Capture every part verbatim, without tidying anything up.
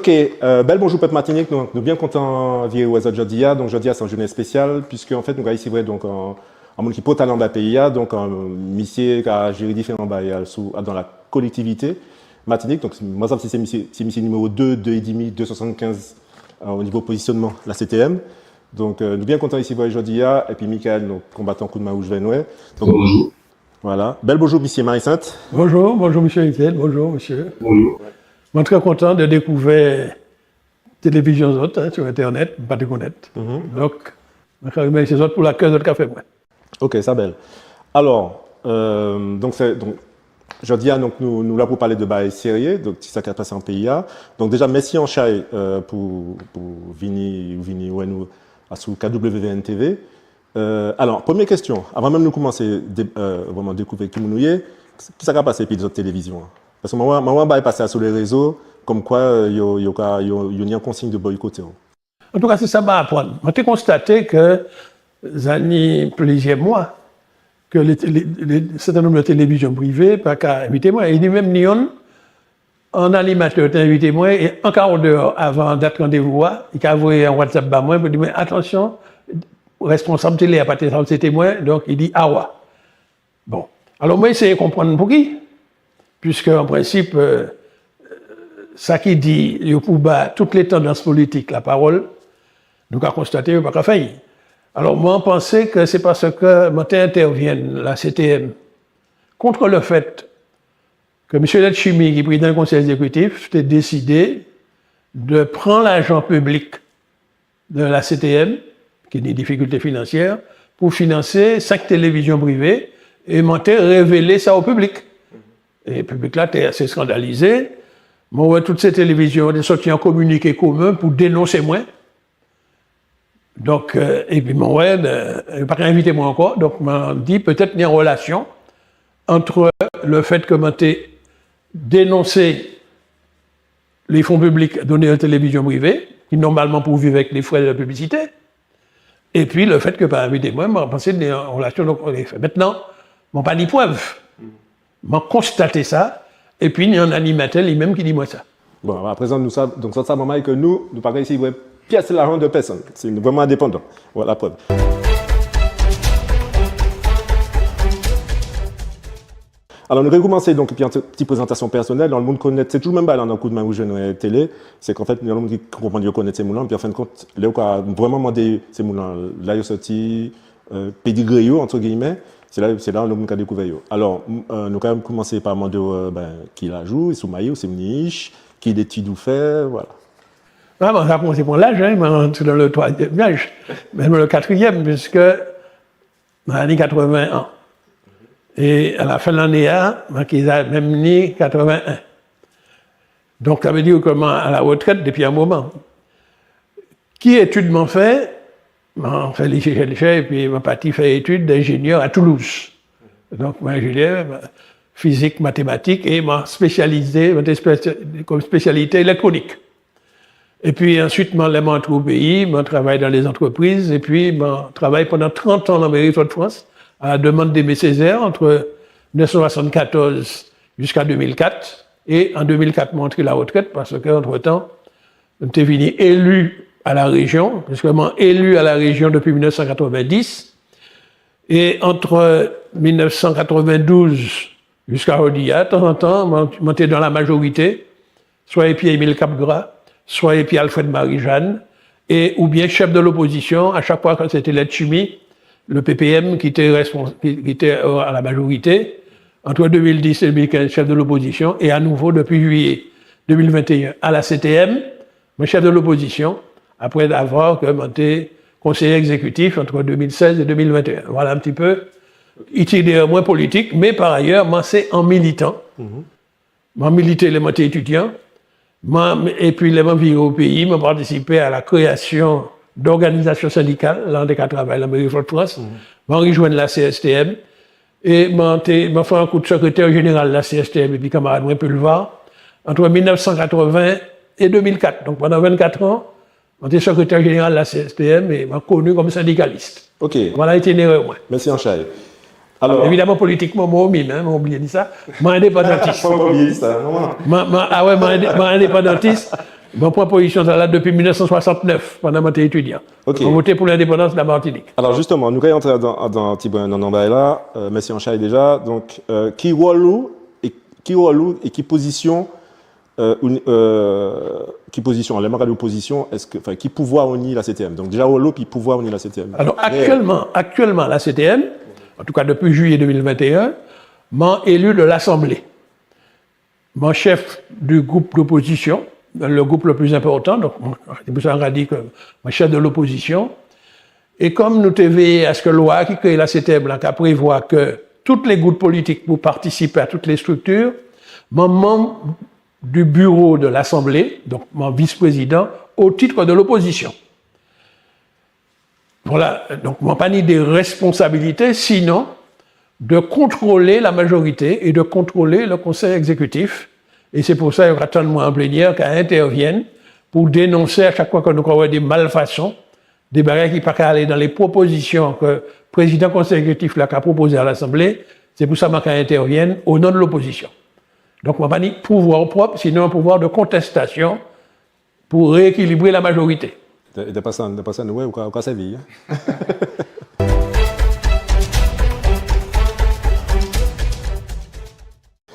Ok, euh, bel bonjou pep Matinik. Donk nou bien kontan viré wè zot jòdi-a. Donk jòdi-a sé an jounen espésial, piske an fet nou ka risivrè donk an, an moun ki pòtalan ba péyi-a, donk an misié ka jéré diféran bagay asou, dan la kolektivité Matinik. Donk mwen pa sav si sé misié, sé misié niméro dé, dé édmi, dé swasann-kenz, euh, o nivo pozisionnman la C T M. Donk euh, nou bien kontan risivrè jòdi-a, épi Michael, donk konbatan Koudmen Wouj Vè Nwè. Donk, bonjou. Voilà. Bel bonjou misié Marie-Sainte. Bonjou, bonjou misié Etienne, bonjou misié. Bonjou. Mwen trè kontan de dékouvè télévizion zot, hen, sur Internet, mwen pa té konnet. Mhm. Donk mwen ka rimèsié zot pou lakèy zot ka fè mwen. Ok, sa bel. Alò, euh, donk sé, donk jòdi-a, donk nou, nou la pou palé de bagay sérié, donk sa ki ka pasé an péyi-a. Donk déja mèsi anchay, euh, pou, pou vini, vini wè nou asou K W V N T V. Euh, alò, prèmié kestion, avan menm nou koumansé dé-, euh, vréman dékouvè ki moun ou yé, kisa ka pasé épi lézot télévizion, hen ? Paske mwen, mwen, mwen wè bagay pasé asou lé rézo, konmkwa, euh, yo, yo ka, yo, yo ni an konsign de boykoté'w. Antouka sé sa man aprann. Mwen té konstaté ke sa ni pliziè mwa ke lé, lé, lé, sèten nonb de télévizion privé pa ka envité mwen. É ni menm ni yonn, an animatè té envité mwen, é an kadè avan dat randévou-a, i ka voyé an WhatsApp ba mwen pou di mwen, atansion, responsab télé-a pa té sav sé té mwen, donk i di awa. Bon. Alò mwen éséyé konprann pouki. Piske an prensip, euh, sa ki di yo pou ba tout lé tandans politik lapawol, nou ka konstaté yo pa ka fè'y. Alò mwen pansé ke sé paske mwen té entèvienn la C T M kont le fet ke misié Letchimy, ki prézidan konsèy ekzékitif, té désidé de pran lajan piblik de la C T M, ki ni difikilté finansiè, pou finansé senk télévizion privé, é mwen té révélé sa o piblik. É piblik-la té asé eskandalizé. Mwen wè tout sé télévizion té sòti an kominiké komen pou dénonsé mwen. Donk, euh, épi mwen wè, euh, yo pa ka envité mwen ankò, donk mwen di pétet ni an rélasion ant le fet ke mwen té dénonsé lé fon piblik donné a télévizion privé, ki nòmalman pou viv avek lé frè de piblisité, épi le fet ke pa envité mwen, mwen pansé ni an rélasion, donk, an éfé. Mentnan, mwen pa ni prev. Mwen konstaté sa, épi ni an animatè li menm ki di mwen sa. Bon, aprézan nou sa, donk sa, sa montré ke nou, nou pa ka risivwè pies lajan de pèsonn. Sé vréman endépandan. Voilà, prev. Alò nou ké koumansé donk épi an ti, ti prézantasion pèsonel. Alò moun konnet, sé toujou menm bagay-la dan Koudmen Wouj Vè Nwè Télé, sé ke an fet ni moun ki konprann yo konnet sé moun-lan, épi an fen de kont lè ou ka vréman mandé sé moun-lan la yo sòti, euh, pédigré yo, entre guillemets, sé la, sé la nou ka dékouvè yo. Alò, m-, euh, nou ka koumansé pa mandé'w, euh, ben, ki laj ou, si ou mayé, si ou ni ich, ki létid ou fè, voilà. Ah bon, sa koumansé pran laj, hen, mwen antré dan le twazièm laj, menm le katrièm, piske mwen ni katrèven an. É a la fen lanné-a, mwen ké ja menm ni katrèven-en. Donk sa vé di ke mwen a la rétret dépi an moman. Ki étid mwen fè ? Mwen fè lisé Schœlcher épi mwen pati fè étid d'ingénieur à Toulouse. Donk mwen enjéniè, fizik, matématik, é mwen spésializé, mwen té spési-, kom spésialité élektronik. Épi ansuit, mwen, lè mwen antré o péyi, mwen travay dan lé zantrépriz, épi mwen travay pandan trant an dan méri Fodfrans, à la demande d'Aimé Césaire, entre mil nef san swasann-katòz jiska dé mil kat. É an dé mil kat, mwen antré la rétret, paske, antretan, mwen té vini éli a la réjion, jisteman éli a la réjion dépi mil nef san katrèven-dis. É ant mil nef san katrèven-douz jiska jòdi-a, tanzantan, mwen, mwen té dan la majorité, swa épi Émile Capgras, swa épi Alfred Marie-Jeanne, é, oubien chef de l'opposition, à chaque fois que c'était Letchimy, le P P M, ki té respons-, ki, ki té, euh, à la majorité, entre deux mille dix et deux mille quinze, chef de l'opposition, et à nouveau depuis juillet deux mille vingt et un à la C T M, mwen chef de l'opposition, après avoir que mwen té conseiller exécutif entre deux mille seize et deux mille vingt et un. Voilà un petit peu itinéraire mwen politik, mé par ailleurs, mwen sé an militan. Mhm. Mwen milité lè mwen té étidian. Mwen, épi lè mwen viré o péyi, mwen patisipé à la création d'organisations syndicales, la mwen té ka travay la méri Fodfrans. Mhm. Mwen rijwenn la C S T M. É mwen té, mwen fè an kout sekrétè jénéral la C S T M épi kanmarad mwen Pulvar, entre mil nef san katrèven é dé mil kat. Donk, pandan vennkat an, mwen té sekrétè jénéral la C S T M é mwen koni kom sendikalis. Ok. Voilà itinéraire mwen. Mèsi anchay. Alò, évidaman, politikman, mwen omi, hen, mwen oubliyé di sa. Mwen endépandantis. Fo pa oubliyé sa, non ? Mwen, mwen, a wè, mwen endé-, mwen endépandantis. Mwen pran pozision-tala dépi mil nef san swasant-nef, pandan mwen té étidian. OK. Mwen voté pou lendépandans la Matinik. Alò, jistéman, nou kay antré dan, dan ti bren, dan, dan bagay-la, euh, mèsi anchay déja. Donk, euh, ki wol ou, é ki wol ou, é ki pozision, euh, ou, euh, ki pozision, lè man ka di pozision, es, anfen, ki pouvwa ou ni la C T M ? Donk, déja, wol ou, ki pouvwa ou ni la C T M ? Alò, mé aktièlman, aktièlman, la C T M, an tou ka dépi juiyé dé mil ventéen, man éli de l'Assemblée. Mwen chef du groupe d'opposition, le groupe le plus important, donk, sé pou sa nou ka di ke mwen chef de l'opposition. É kon nou té véyé a se ke lwa ki kréyé la C T M la ka prévwa ke tout lé group politik pou patisipé a tout lé striktir, mwen manm du bureau de l'Assemblée, donk mwen vis-prézidan, au titre de l'opposition. Voilà, donk, mwen pa ni dé responsabilité, sinon de kontrolé la majorité é de kontrolé le konsèy ekzékitif. É sé pou sa, yo ka tann mwen an pléniè, ka entèvienn pou dénonsé a chak fwa ke nou ka wè dé malfason, dé bagay ki pa ka alé dan lé pwopozision ke prézidan konsèy ekzékitif la ka pwopozé a Lasanblé. Sé pou sa mwen ka entèvienn o non de lopozision. Donk, mwen pa ni pouvwa pwop, sinon an pouvwa de kontestasion pou réékilibré la majorité. É, é dapré sa, dapré sa, nou wè, ou ka, ou ka sèvi, en.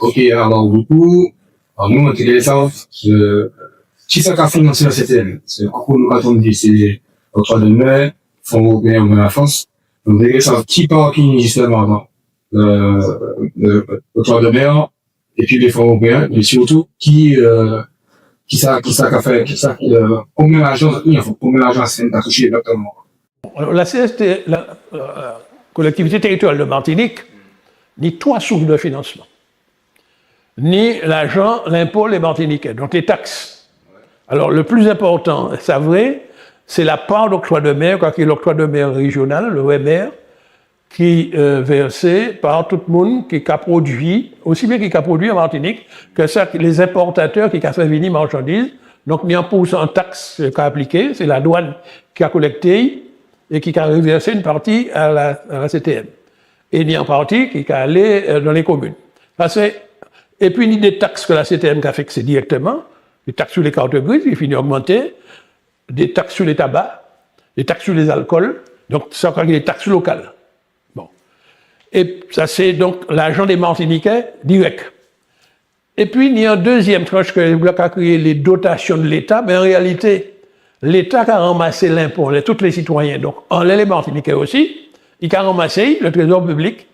OK, alò, du coup, alò, nou, nou té lé sav, euh, kisa ka finansé la C T M. Sé, kon nou ka tann di, sé l'octroi de mer, Fonds européens oben Lafrans. Nou té lé sav ki pa ki, jistéman, euh, euh, l'octroi de mer, épi lé fonds européens, mé sirtou ki, euh, kisa, kisa ka fè, kisa, euh, konbien lajan, anfen, konbien lajan la C T M ka touché ekzaktèman. Alò, la C S T, la, euh, Collectivité Territoriale de Martinique, ni twa sous de finansman. Ni lajan, lenpo lé Matiniké, donk lé taks. Alò, le pli enpòtan, sa vré, sé la par d'octroi de mer, kwa, ki l'octroi de mer régional, l'O M R, ki, euh, vèsé pa tout moun ki ka pwodui, osi bien ki ka pwodui an Matinik, ke sa, lé enpòtatè ki ka fè vini machandiz. Donk, ni an pousan taks, euh, ka apliké, sé ladwàn ki ka kolekté é ki ka rèvèsé an pati a la, a la C T M. É ni an pati ki ka alé, euh, dan lé komin. Sa sé, épi ni dé taks ke la C T M ka fiksé dirèkteman, dé taks sou lé kart gri, ki fini ogmanté, dé taks sou lé taba, dé taks sou lé zalkol, donk sa ka dé taks lokal. Bon. É sa sé donk lajan dé Matiniké dirèk. Épi ni an dézièm tranch ke yo ka kriyé lé dotasion de Léta, mé an réalité, Léta ka ranmasé lenpo, lé, tout lé sitwayen. Donk, anlè lé Matiniké osi, i ka ranmasé le trézò piblik,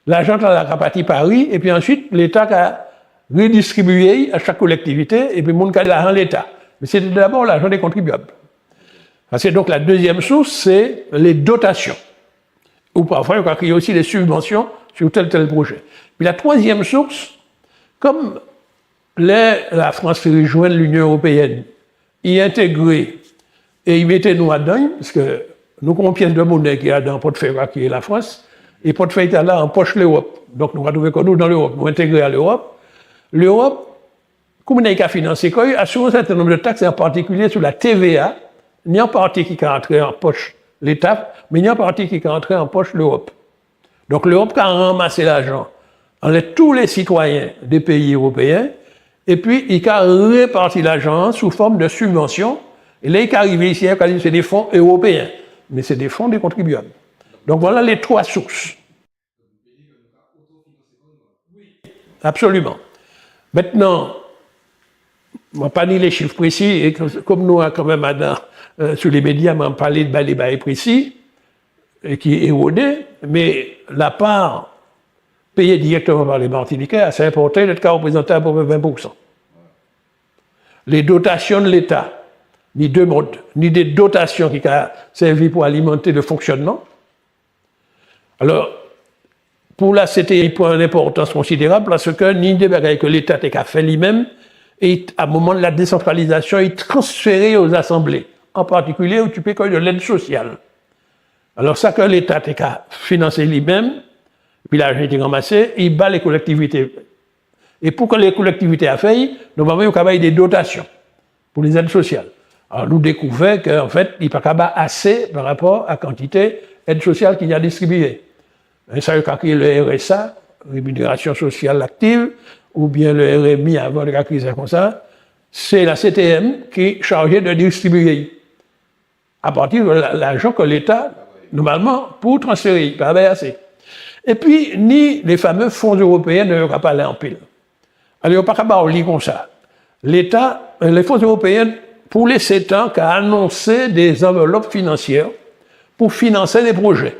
lajan-tala ka pati Pari, épi ansuit, Léta ka rédistribié a chak kolektivité, épi moun ka di lajan Léta. Mé sé dabò lajan dé kontribiab. Paske donk, la dézièm sous, sé lé dotasion. Ou pafwa, yo ka kriyé osi dé sibvansion sou tel, tel pwojé. Épi la twazièm sous, kon lè Lafrans rijwenn Linion Éropéèn, i entégré é i mété nou adan, paske nou kon an pies de moné ki adan pòtfèy-la ki Lafrans, é pòtfèy-tala an poch Léwòp. Donk nou ka trouvé kò nou dan Léwòp, nou entégré a Léwòp. Léwòp, kouman i ka finansé kò'y, asou an sèten nonb de taks, é an partikilié sou la T V A, ni an pati ki ka antré an poch Léta, mé ni an pati ki ka antré an poch Léwòp. Donk, Léwòp ka ranmasé lajan anlè tout lé sitwayen dé péyi éropéen, épi i ka réparti lajan-an sou fòm de sibvansion, é lè i ka rivé isi, i ka di sé dé fon éropéen, mé sé dé fon dé kontribiab. Donk, vwala lé twa sous. Absoliman. Mentnan, mwen pa ni lé chif prési, é kon, kon nou, kanmenm, adan, euh, sou lé média, mwen pa lé ba dé bagay prési, é ki éwodé, mé la par péyé dirèkteman pa lé Matiniké, asé enpòtan, i dwet ka réprézanté apéprè ven pousan. Lé dotasion de Léta, ni dé mod, ni dé dotasion ki ka sèvi pou alimanté le fonksionman. Alò, pou la C T M, i pran an enpòtans konsidérab, paske ni dé bagay ke Léta té ka fè li menm, é a moman de la désantralizasion, i transféré o zasanblé, an partikilié, okipé kò'y de lèd sosial. Alò, sa ke Léta té ka finansé li menm, épi lajan i té ranmasé, i ba lé kolektivité. É pou ke lé kolektivité a fè'y, nòmalman, yo ka ba'y dé dotasion pou lé zèd sosial. Alò, nou dékouvè ke, an fèt, i pa ka ba asé pa rapò a kantité èd sosial ki ja distribié. É sa, yo ka kriyé le R S A, réminérasion sosial aktiv, oubien le R M I avan, yo ka kriyé sa konsa. Sé la C T M ki chajé di distribiyé. A pati di la, lajan ki Léta, nòmalman, pou transféré, pa bay asé. Épi, ni lé famé fon éropéyen, nou ka palé anpil. Alò, yo pa ka ba'w li konsa. Léta, euh, lé fon éropéyen, pou lé sèt an, ka anonsé dé zanvlop finansiè pou finansé dé pwojé.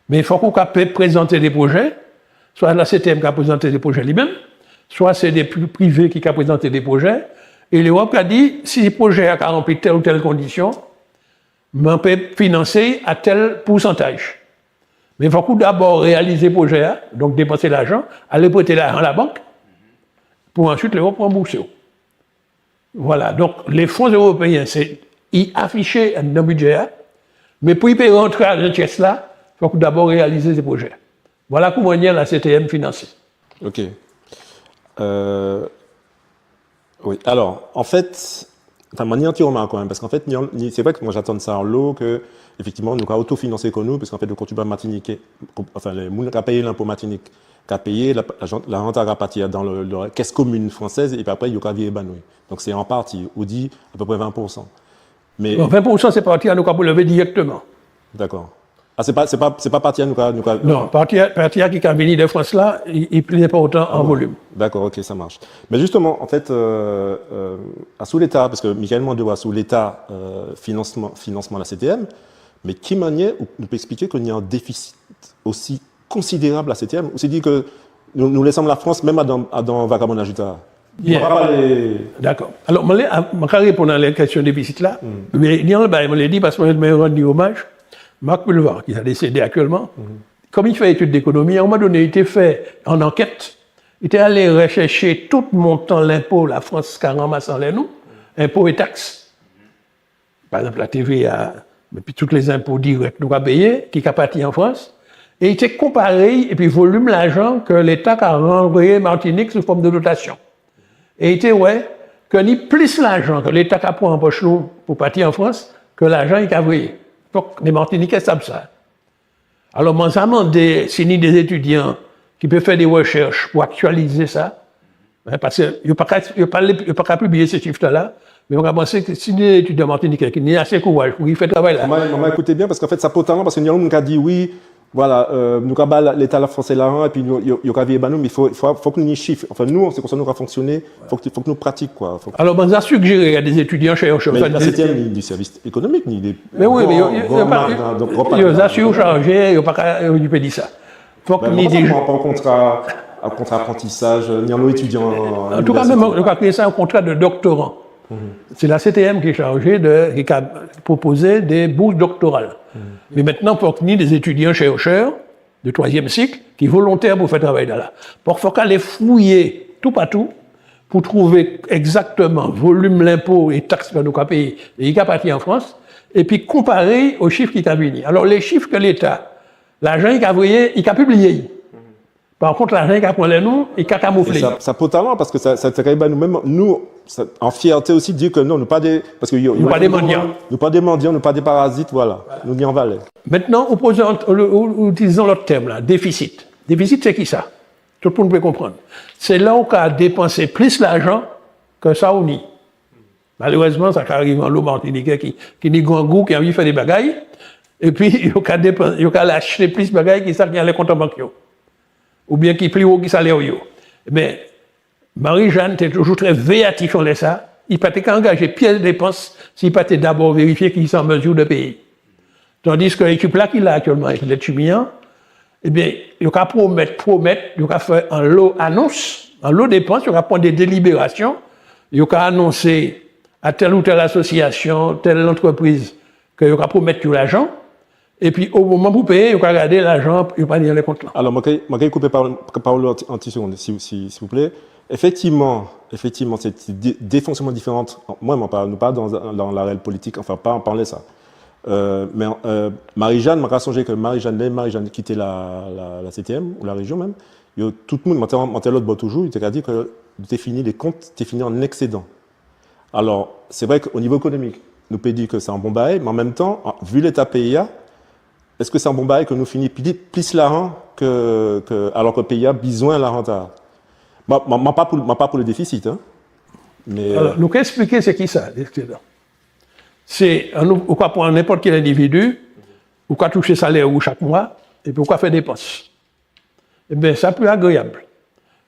Mé fok ou ka pé-, prézanté dé pwojé, swa la C T M ka prézanté dé pwojé li menm, swa sé dé pri-, privé ki ka prézanté dé pwojé, é Léwop ka di, si pwojé-a ka ranpli tel ou tel kondision, mwen pé finansé a tel pousantaj. Mé fok ou dabò réyalizé pwojé-a, donk dépansé lajan, alé prété lajan labank, pou answit Léwop ranboursé'w. Vwala, donk, lé fon éropéyen, sé, i afiché dan bidjé-a, mé pou i pé rantré adan kès-la, fok ou dabò réyalizé sé pwojé. Vwala kouman i yé la C T M finansé. Ok. Euh, wi, alò, an fet, anfen, mwen ni an ti rimak kanmenm, paske an fet, ni, ni, sé vré ke mwen, ja tann sa anlo, ke, éfektivman, nou ka otofinansé kò nou, paske an fet, lé kontribiab matinitjé, anfen, lé moun ki ka péyé lenpo Matinik, ka péyé, la, la, lajan-an ka pati dan lé, lé kès komin fransez, épi apré, yo ka viré ba nou. Donk, sé an pati, ou di apépré ven pousan. Mé... Bon, ven pousan, sé pati-a nou ka prélévé dirèkteman. Dakò. A, sé pa, sé pa, sé pa pati-a nou ka, nou ka... Non, pati-a, pati-a ki ka vini di Frans la, i, i pli enpòtan an volim. Dakò, ok, sa ka maché. Mé jisteman, an fet, euh, euh, asou léta, paske Michaël mandé'w asou léta, euh, finansman, finansman la C T M, mé ki manniè ou, ou pé èspliké ke ni an défisit osi konsidérab la C T M, ou sé di ke nou, nou lésé Lafrans menm adan, adan vakabonnaj-tala. Bien. Nou pa palé... Dakò. Alò, mwen lé, a, mwen ka réponn a la kestion défisit-la, mé ni an bagay mwen lé di, paske mwen, mwen rann li omaj, Marc Pulvar, ki désédé aktièlman, kom i fè étid d'ékonomi, a an moman doné, i té fè an anket, i té alé rèchèché tout montan lenpo Lafrans ka ranmasé anlè nou, enpo é taks. Pa egzanp, la T V A, épi tout lé zenpo direk nou ka péyé, ki ka pati an Frans, é i té konparé'y épi volim lajan ke Léta ka ranvréyé Matinik sou fòm di dotasion. É i té wè ke ni plis lajan ke Léta ka pran an poch nou pou pati an Frans ke lajan i ka vréyé. Fok lé Matinitjé sav sa. Alò, mwen sa mandé si ni dé étidian ki pé fè dé rechèch pou aktializé sa, en, paske yo pa ka, yo pa, yo pa ka pibliyé sé chif-tala, mé mwen ka pansé ke si dé étidian matinitjé ki ni asé kouraj pou i fè travay-la. Mwen, mwen, mwen kouté bien, paske an fet, sa enpòtan, paske ni moun ka di, wi, vwala, euh, nou ka ba la, Léta fransé lajan, épi nou, yo, yo ka viré ba nou, mé fo, fo, fok nou ni chif. Anfen, nou, sé konsa nou ka fonksioné, Fok, fok nou pratik, kwa. Fok... Alò, mwen ja sijéré a dé étidian, chèchè, mé la C T M, ni dé sèvis ékonomik, ni dé... Mé wi, mé yo, yo, yo pa, yo ja sirchajé, yo pa ka, yo pé di sa. Fok ni dé... Mé pa an kontra, an kontra aprantisaj, ni an étidian... Antouka, menm, nou ka kriyé sa an kontra di doktoran. Sé la C T M ki chajé di, ki ka pwopozé dé bous doktoral. Mé mentnan, fok ni dé étidian, chèchè, de troisième cycle, ki volontè pou fè travay-la. Donk, fok alé fouyé toupatou pou trouvé egzakteman volim lenpo é taks ke nou ka péyé é ki ka pati an Frans, épi konparé o chif ki ka vini. Alò, lé chif ke Léta, lajan i ka vréyé, i ka pibliyé. Pa kont, lajan i ka pran anlè nou, i ka kamouflé. Sa, sa enpòtan, paske sa, sa, sa ka ba nou menm, nou, sa, an fièté osi, di ke non, nou pa dé, paske yo, nou pa dé mandian. Nou pa dé mandian, nou pa dé parazit, vwala. Nou ni an valè. Mentnan, ou pozé, ou, ou, ou itilizé lot tèm la, défisit. Défisit, sé kisa ? Tout moun pé konprann. Sé lè ou ka dépansé plis lajan ke sa ou ni. Malérezman, sa ka rivé anlo Matinitjé ki, ki ni grangou, ki anvi fè dé bagay, épi yo ka dépan-, yo ka alé achté plis bagay ki sa ki anlè kont an bank yo. Oben ki pli wo ki salè yo. Mé Marie-Jeanne té toujou trè véyatif anlè sa. I pa té ka angajé pies dépans si i pa té dabò vérifié ki i an mizi di péyé. Tandis ke lékip-la ki la aktièlman avek Letchimy an, ében, yo ka pwomet, pwomet, yo ka fè anlo anons, anlo dépans, yo ka pran dé délibérasion, yo ka anonsé a tel ou tel asosiasion, tel antrepriz, ke yo ka pwomet yo lajan, épi o moman pou péyé, yo ka gadé lajan, yo pa ni anlè kont-lan. Alò, mwen kay, mwen kay koupé pawol, pawol-ou an ti, an ti sigonn, si, si, silvouplé. Éfektivman, éfektivman, sé dé, dé fonksionman diféran. Mwen, mwen pa, nou pa dan, dan larel politik, anfen, pa, pa anlè sa. Euh, mé, euh, Marie-Jeanne, mwen ka sonjé ke Marie-Jeanne, lè Marie-Jeanne kité la, la, la C T M, ou la réjion menm, yo, tout moun, mwen té, mwen té lot bò toujou, yo té ka di ke té fini, lé kont té fini an eksédan. Alò, sé vré ke o nivo ékonomik, nou pé di ke sé an bon bagay, mé an menm tan, an, vi léta péyi-a, es sé an bon bagay ke nou fini pli, plis lajan ke, ke, alò ke péyi-a bizwen lajan-tala ? Mwen, mwen, mwen pa pou, mwen pa pou le défisit, en. Mé, euh, alò, nou ka èspliké sé ki sa, lèksédan. Sé, an nou, ou ka pran nenpot ki endividi, ou ka touché salè'w chak mwa, épi ou ka fè dépans. Ében, sa pli agréyab.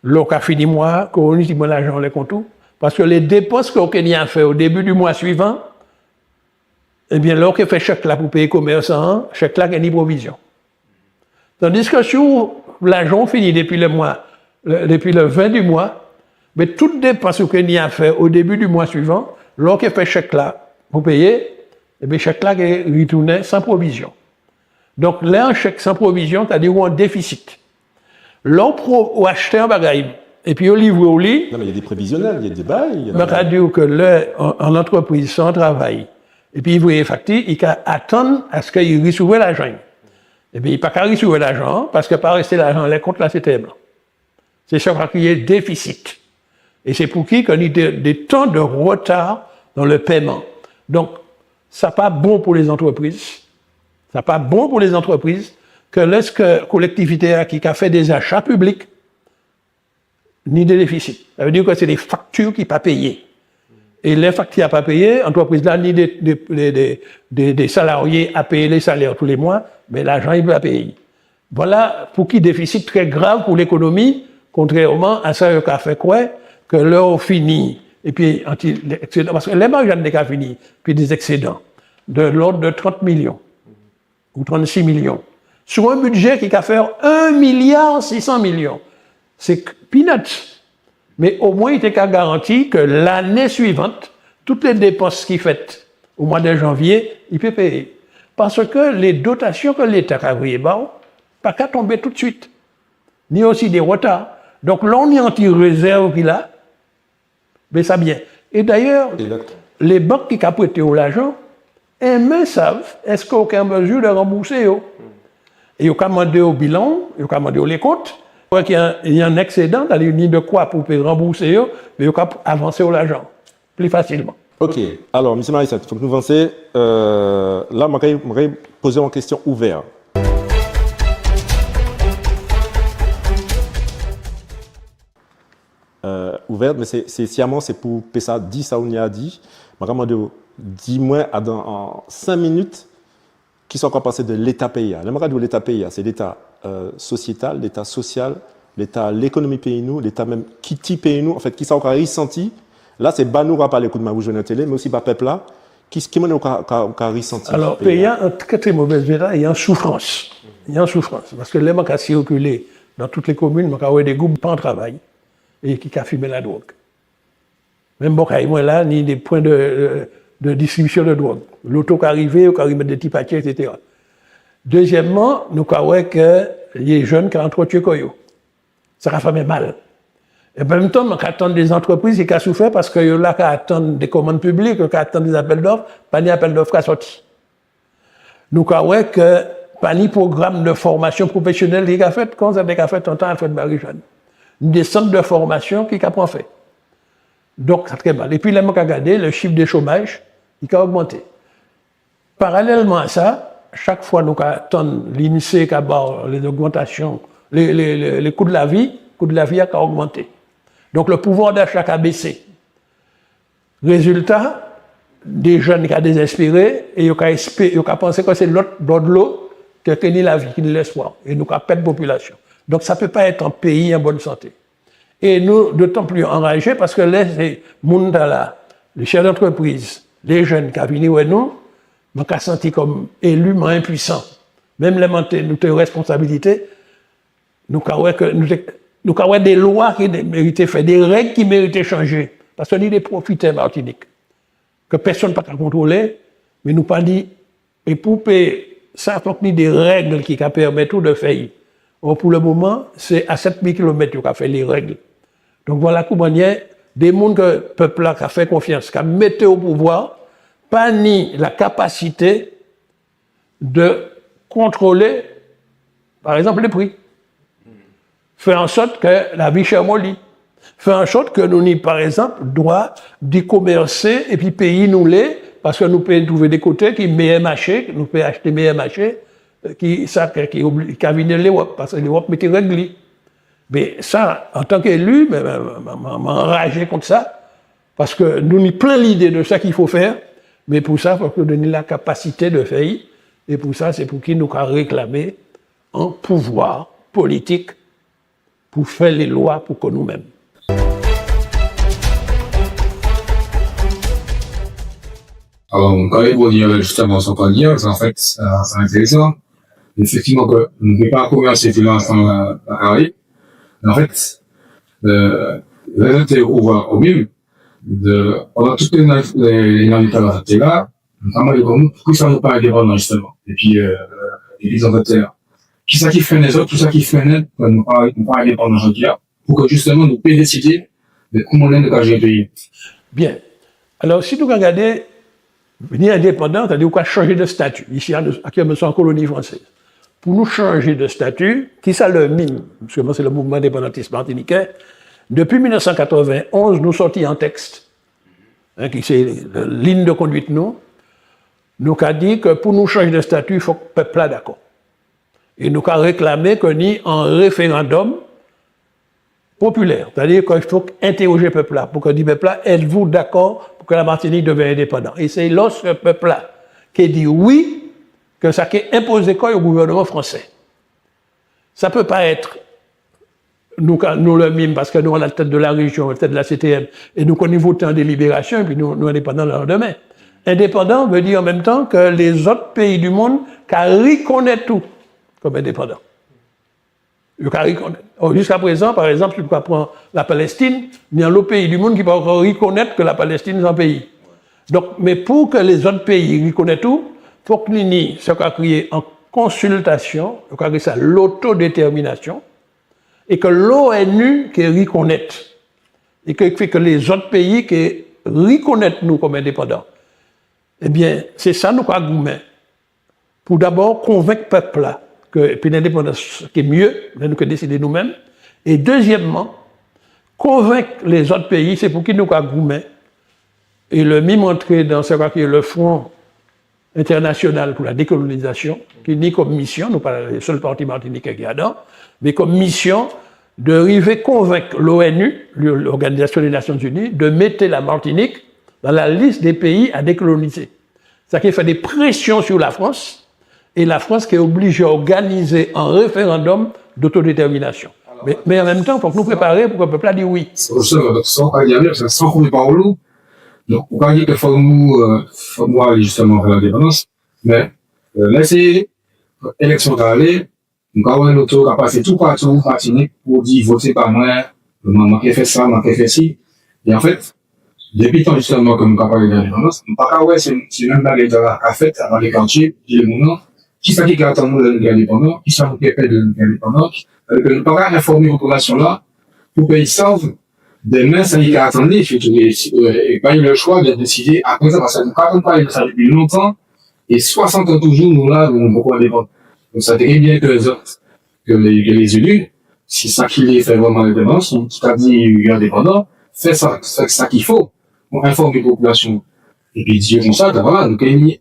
Lè ou ka fini mwa, ké ou ni tibwen lajan anlè kont ou, paske lé dépans ké ou ké ni a fè o débi di mwa suivan, ében, lè ou ké fè chek-la pou péyé komèsan-an, chek-la ké ni provizion. Tandis ke si ou, lajan'w fini dépi lè mwa, lè, dépi lè ven di mwa, mé tout dépans ou ké ni a fè o débi di mwa suivan, lè ou ké fè chek-la pou péyé, ében, chek-la ké ritounen san provizion. Donk, lè an chek san provizion, sa di ou an défisit. Lè ou pro-, ou achté an bagay, épi yo livré'w li, Non, mais il y a des prévisionnels, il y a des bails, il y a des... Man ka di'w ke lè an, an antrepriz, si an travay, épi i vréyé fakti, i ka atann aske i risivwè lajan'y. Ében, i pa ka risivwè lajan-an, paske pa rété lajan anlè kont-la, sé tèm-lan. Sé sa yo ka kriyé défisit. É sé pou ki ké ni dé, dé tan de retar dan le pèman. Donk, sa pa bon pou lé zantrepriz. Sa pa bon pou lé zantrepriz ke lèske kolektivité-a ki ka fè dé zacha piblik ni dé défisit. Sa vé di ke sé dé fakti ki pa péyé. É lè fakti-a pa péyé, antrepriz-la ni dé, dé, dé salarié a péyé lé salè tou lé mwa, mé lajan i pa péyé. Vwala pou ki défisit trè grav pou lékonomi, kontrèman a sa yo ka fè kwè ke lè ou fini, épi an ti, lé eksédan, paske lè Marie-Jeanne té ka fini, épi dé eksédan de lòd de trant milion ou trant-sis milion, sou an bidjé ki ka fè an miliar sis san milion, sé k-, peanuts. Mé omwen, i té ka garanti ke lanné suivant, tout lé dépans ki fet o mwa de janvié, i pé péyé. Paske lé dotasion ke Léta ka vréyé ba'w, pa ka tonbé tousuit. Ni osi dé retar. Donk, lè ou ni an ti rézèv ki la, ben sa bien. É dayè, É lòt lé bank ki ka prété'w lajan, enmen sav, eske ou ké an mézi de ranboursé yo ? É yo ka mandé'w bilan, yo ka mandé'w lé kont. Ou wè ki ni an, ni an eksédan, sa vé di ni de kwa pou pé ranboursé yo, mé yo ka avansé'w lajan pli fasilman. OK. Alò, misié Marie-Sainte, fok nou vansé. Euh, la, man kay, man kay pozé'w an kestion ouvè. Euh, ouvè, mé sé, sé siaman, sé pou pé sa di sa ou ni a di. Man ka mandé'w, di mwen, adan, an senk minit, kisa ou ka pansé de léta péyi-a ? Lè man ka di'w léta péyi-a, sé léta, euh, sosiétal, léta sosial, léta lékonomi péyi nou, léta menm kilti péyi nou, anfet, kisa ou ka risanti ? La, sé ba nou ou ka palé, koudmen ou jwenn an télé, mé osi ba pep-la, ki, ki manniè ou ka, ka, ou ka risanti péyi-a ? Alò, péyi-a an trè, trè mové éta, i an soufrans. I an soufrans. Paske lè man ka sirkilé dan tout lé komin, man ka wè dé group pa an travay é ki ka fimen ladrog. Menm bò kay mwen la, ni dé pwen de, de, de distribision de drog. Loto ka rivé, yo ka rimet dé ti patjé, et cetera. Dézièmman, nou ka wè ke lé jenn ka antrétjwé kò yo. Sa ka fè mwen mal. É an menm tan, man ka tann dé zantrepriz ki ka soufè paske yo la ka atann dé komann piblik, yo ka atann dé apel d'of, pa ni apel d'of ka sòti. Nou ka wè ke pa ni pwogram de fòmasion pwofésionel ki ka fet, kon sa té ka fet antan Alfred Marie-Jeanne. Ni dé sant de fòmasion ki ka pran fè. Donk, sa trè mal. Épi, lè man ka gadé, le chif de chomaj, i ka ogmanté. Paralèlman a sa, chak fwa nou ka tann l'INSEE ka ba'w lé ogmantasion, lé, lé, lé, lé kou de lavi, kou de lavi a ka ogmanté. Donk, le pouvwa d'acha ka bésé. Rézilta, dé jenn ka dézespéré é yo ka espé-, yo ka pansé ke sé lot bò dlo ke, ke ni lavi, ke ni lespwa. É nou ka ped popilasion. Donk, sa pé pa et an péyi an bòn santé. É nou, dotan pli anrajé, paske lè sé moun-tala, lé chef d'antrepriz, lé jenn ka vini wè nou, man ka santi kom éli, man enpuisan. Menm lè man té, nou té an responsabilité, nou ka wè ke nou té, nou ka wè dé lwa ki té mérité fè, dé reg ki mérité chanjé. Paske ni dé pwofitè Matinik ke pèsonn pa ka kontrolé, mé nou pa ni, é pou pé sa, fok ni dé reg ki ka pèmet ou de fè'y. Or, pou le moman, sé a set mil kilomet yo ka fè lé reg. Donk, vwala kouman i yé, dé moun ke pep-la ka fè konfians, ka mété o pouvwa, pa ni la kapasité de kontrolé, par egzanp, lé pri. Fè an sòt ke lavi chè moli. Fè an sòt ke nou ni, par egzanp, dwa di komèsé épi péyi nou lé, paske nou pé trouvé dé koté ki méyè maché, nou pé achté méyè maché, ki sa, ki, ki obli-, ki ka vini Léwop, paske Léwop mété reg li. Mé sa, antan ke éli, mé, mé, mé, mé, mé anrajé kont sa, Paske nou ni plen lidé di sa ki fo fè, mé pou sa, fok nou ni la kapasité di fè'y, é pou sa, sé pou ki nou ka réklamé an pouvwa politik pou fè lé lwa pou kò nou menm. Alò, nou ka riboni jisteman sa ou ka di a, an fet, sa, sa entérésan. Éfektivman, ke nou pé pa komèsé filansman la, la Karayib. Mé an fet, euh, rézon té ou vwè ou menm, de, pandan tout lé, lé, lé lanné-tala, nou ka mandé kò nou, poukisa nou pa endépandan, jisteman, dépi, euh, dépi zan tè-a. Kisa ki freiné zot, kisa ki freiné, ke nou pa, nou pa endépandan jòdi-a, pou ke jisteman nou pé désidé de kouman nou ka jéré péyi. Bien. Alò, si nou ka gadé, vini endépandan, sa di ou ka chanjé de stati. Isi-a, nou, aktièlman, nou sé an koloni fransez. Pou nou chanjé de stati, kisa le MIM, paske mwen sé le Mouvement Indépendantiste Martiniquais, dépi mil nef san katrèven-onz, nou sòti an teks, en, ki sé ligne de conduite nou, nou ka di ke pou nou chanjé de stati, fok pep-la dakò. É nou ka réklamé ke ni an référandòm popilè, sétadi ke fok entèwojé pep-la, pou ke di pep-la, êtes-vous d'accord pour que la Martinique devienne indépendante ? É sé lòske pep-la ké di wi, ke sa ké enpozé kò'y o gouvènman fransé. Sa pé pa et nou, ka, nou le MIM, paske nou a la tet de la réjion, a la tet de la CTM, é nou konn voté an délibérasion, épi nou, nou endépandan le landèmen. Endépandan vé di an menm tan ke lézot péyi di mond ka rikonnet ou kom endépandan. Yo ka rikonnet. Or, jiska prézan, pa egzanp, si ou ka pran la Palestin, ni anlo péyi di mond ki pa ankò rikonnet ke la Palestin sé an péyi. Donk, mé pou ke lézot péyi rikonnet ou, fok ni, ni sa yo ka kriyé an konsiltasion, yo ka kriyé sa lotodétèminasion, é ke l'ONU ké rikonnet, é ke fè ke lézot péyi ké rikonnet nou kom endépandan. Ében, sé sa nou ka goumen. Pou dabò konvenk pep-la ke épi lendépandans ké mié, lè nou ké désidé nou menm. É dézièmman, konvenk lézot péyi, sé pou ki nou ka goumen. É le MIM antré dan sa ki le Front International pour la Décolonisation, ki ni kom mision, nou pa sel parti matinitjé ki adan, mé kom mision de rivé konvenk l'ONU, l'Organisation des Nations Unies, de mété la Martinique dans la liste des pays à décoloniser. Sa ké fè dé présion si la Frans, é la Frans ké oblijé òganizé an référandòm d'otodétèminasion. Mé, mé an menm tan, fok nou préparé pou ke pep-la di wi. Sé pou sa, donk, san, san koupé pawol ou, donk, ou ka di ke fok nou, euh, fok nou alé jisteman vè lendépandans, mé, euh, lè sé éleksion ka alé, nou ka wè loto ka pasé toupatou Matinik pou di voté ba mwen, mwen, mwen ké fè sa, mwen ké fè si. É an fet, dépi tan jisteman ke nou ka palé de lendépandans, nou pa ka wè sé, sé menm bagay-la ka fet dan lé katié, di lé moun, kisa ki ka atann nou lè nou endépandan, kisa nou ké pè lè nou endépandan, sétadi ke nou pa ka enfòmé popilasion-la pou ke i sav dèmen sa ki ka atann li, sitou, é, é, é pa ni le chwa de désidé apré sa, paske nou ka tann palé de sa dépi lontan, é swasant an toujou, nou la, nou poko endépandan. Donk, sa té bien ke zot, ke lé, ke lé zéli, si sa ki lé fè vréman lendépandans, si sa ki di endépandan, fè sa, sa, sa ki fo pou enfòmé popilasion. Épi di kon sa, ben vwala, nou ké ni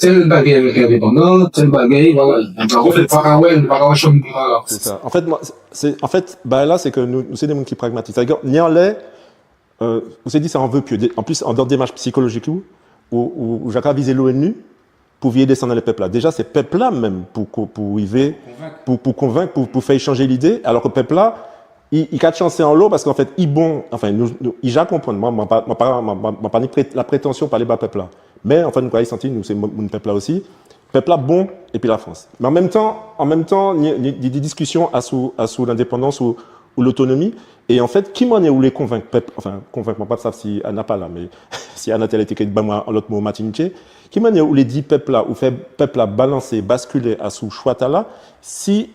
tel bagay avek lendépandans, tel bagay, vwala. Donk, an fet, pa ka wè, pa ka wè chanjman, vwala. Sé sa. An fet, mwen, sé, an fet, bagay-la, sé ke nou, nou sé dé moun ki pragmatik. Sétadi, ni anlè, euh, ou sé di sé an vé pié. Dé-, an plis, an, dan démach sikolojik ou, ou, ou, ou ja ka vizé l'ONU pou viré désann anlè pep-la. Déja, sé pep-la menm pou ko-, pou rivé, pou, pou konvenk, pou, pou fè chanjé lidé, alò ke pep-la, i, i ka tjansé anlo, paske an fet, i bon, anfen, nou, nou, i ja konprann, mwen, mwen pa, mwen pa, mwen, mwen, mwen pa ni pré-, la prétansion palé ba pep-la. Mé, an fet, nou ka santi, nou, sé moun, moun pep-la osi. Pep-la bon, épi la Frans. Mé an menm tan, an menm tan, ni, ni, ni, ni diskision asou, asou lendépandans ou, ou lotonomi. É an fet, ki manniè ou lé konvenk pep, anfen, konvenk, mwen pa sav si Anna pa la, mé si Anna té la, té ké ban mwen an lot mo matinitjé, ki manniè ou lé di pep-la, ou fè pep-la balansé, baskilé asou chwa-tala, si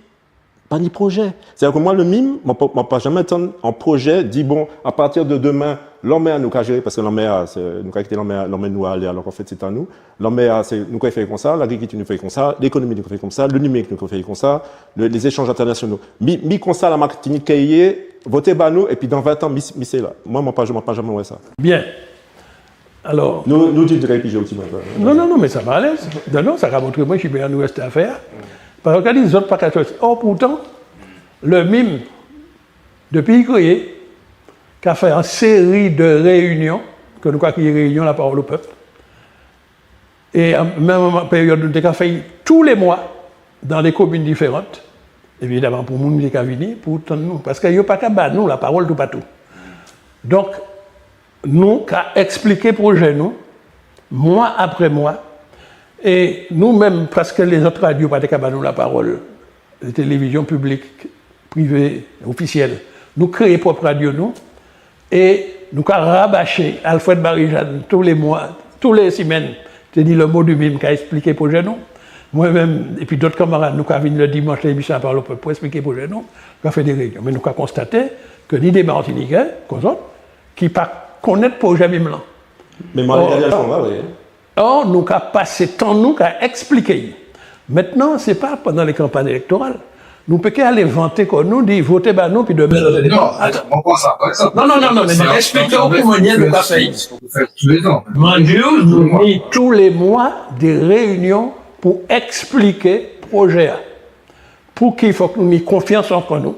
pa ni pwojé. Sétadi ke mwen, le MIM, mwen pa, mwen pa janmen tann an pwojé, di, bon, a pati de dèmen, lanmè-a nou ka jéré, paske lanmè-a, sé, nou ka kité lanmè-a, lanmè nou alé, alò ke an fet, sé ta nou. Lanmè-a, sé, nou ka fè kon sa, lagrikilti nou fè kon sa, lékonomi nou ka fè kon sa, le nimérik nou ka fè kon sa, le, lé zéchanj entènasional. Mi, mi kon sa la Matinik ké yé, voté ba nou, épi dan ven an, mi, mi sé la. Mwen, mwen pa, mwen pa janmen wè sa. Bien. Alò, nou, nou di, nou ka pijé an ti pé. Non, non, non, mé sa va alé. Non, non, sa ka montré mwen chimen nou rété a fè. Paske ou ka di zot pa ka sòti. Or, poutan, le MIM, dépi i kréyé, ka fè an séri de réinion ke nou ka kriyé réinion La Parole au Peuple. É an menm périod, nou té ka fè'y tou lé mwa dan dé komin diféran. Évidaman, pou moun té ka vini, pou tann nou. Paske yo pa ka ba nou lapawol toupatou. Donk, nou ka èspliké pwojé nou, mwa apré mwa. É nou menm, paske lézot radio pa té ka ba nou lapawol, lé télévizion piblik, privé, ofisiel. Nou kréyé pwop radio nou, é nou ka rabaché Alfred Marie-Jeanne tou lé mwa, tou lé simenn, té ni le mot du mime, ka èspliké pwojé nou. Mwen menm, épi dot kanmarad, nou ka vin le dimanch, lémision La Parole au Peuple, pou èspliké pwojé nou, nou ka fè dé réinion. Mé nou ka konstaté ke ni dé Matinitjé, kon zot, ki pa konnet pwojé mime-lan. Mé mwen, Or, gadé sa, wi. Or, nou ka pasé tan nou ka èspliké'y. Mentnan, sé pa pandan lé kanpay élektoral. Nou pé ké alé vanté kò nou, di voté ba nou, pi dèmen... Non, non, atann, mwen pran sa, pa egzanp. Non, non, non, non, mé mwen èspliké'w ki manniè nou ka fè'y. Fè tou lé tan. Mwen di'w, nou ni tou lé mwa dé réinion pou èspliké pwojé-a. Pouki fok nou ni konfians an kò nou,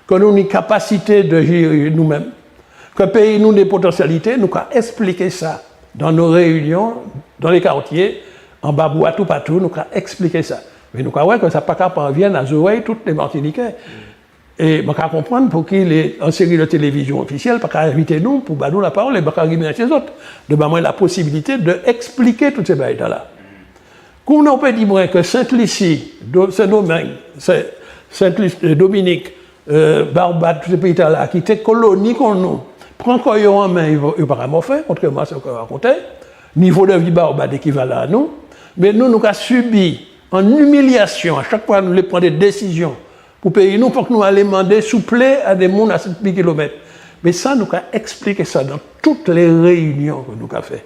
ke nou ni kapasité de jéré nou menm, ke péyi nou ni potansialité, nou ka èspliké sa dan nou réinion, dan lé kartié, anba bwa, toupatou, nou ka èspliké sa. Mé nou ka wè ke sa pa ka parvien a zorey tout lé Matinitjé. É mwen ka konprann pouki lé, an séri de télévizion ofisiel pa ka envité nou pou ba nou lapawol, é mwen ka rimèsié zot de ba mwen laposibilité de èspliké tout sé bagay-tala. Kouman ou pé di mwen ke Sent-Lisi, Do-, Sen-Domeng, Sen-, Sent-Lisi, euh, Dominik, euh, Barbad, tout sé péyi-tala, ki té koloni kon nou, pran kò yo an men, yo, yo pa ka mò fen, kontrèman a sa yo ka rakonté, nivo de vi Barbad ékivalan a nou, mé nou, nou ka sibi an imiliasion a chak fwa nou lé pran dé désizion pou péyi nou, fok nou alé mandé souplé a dé moun a sèt mil kilomet. Mé sa, nou ka èspliké sa dan tout lé réinion ke nou ka fè.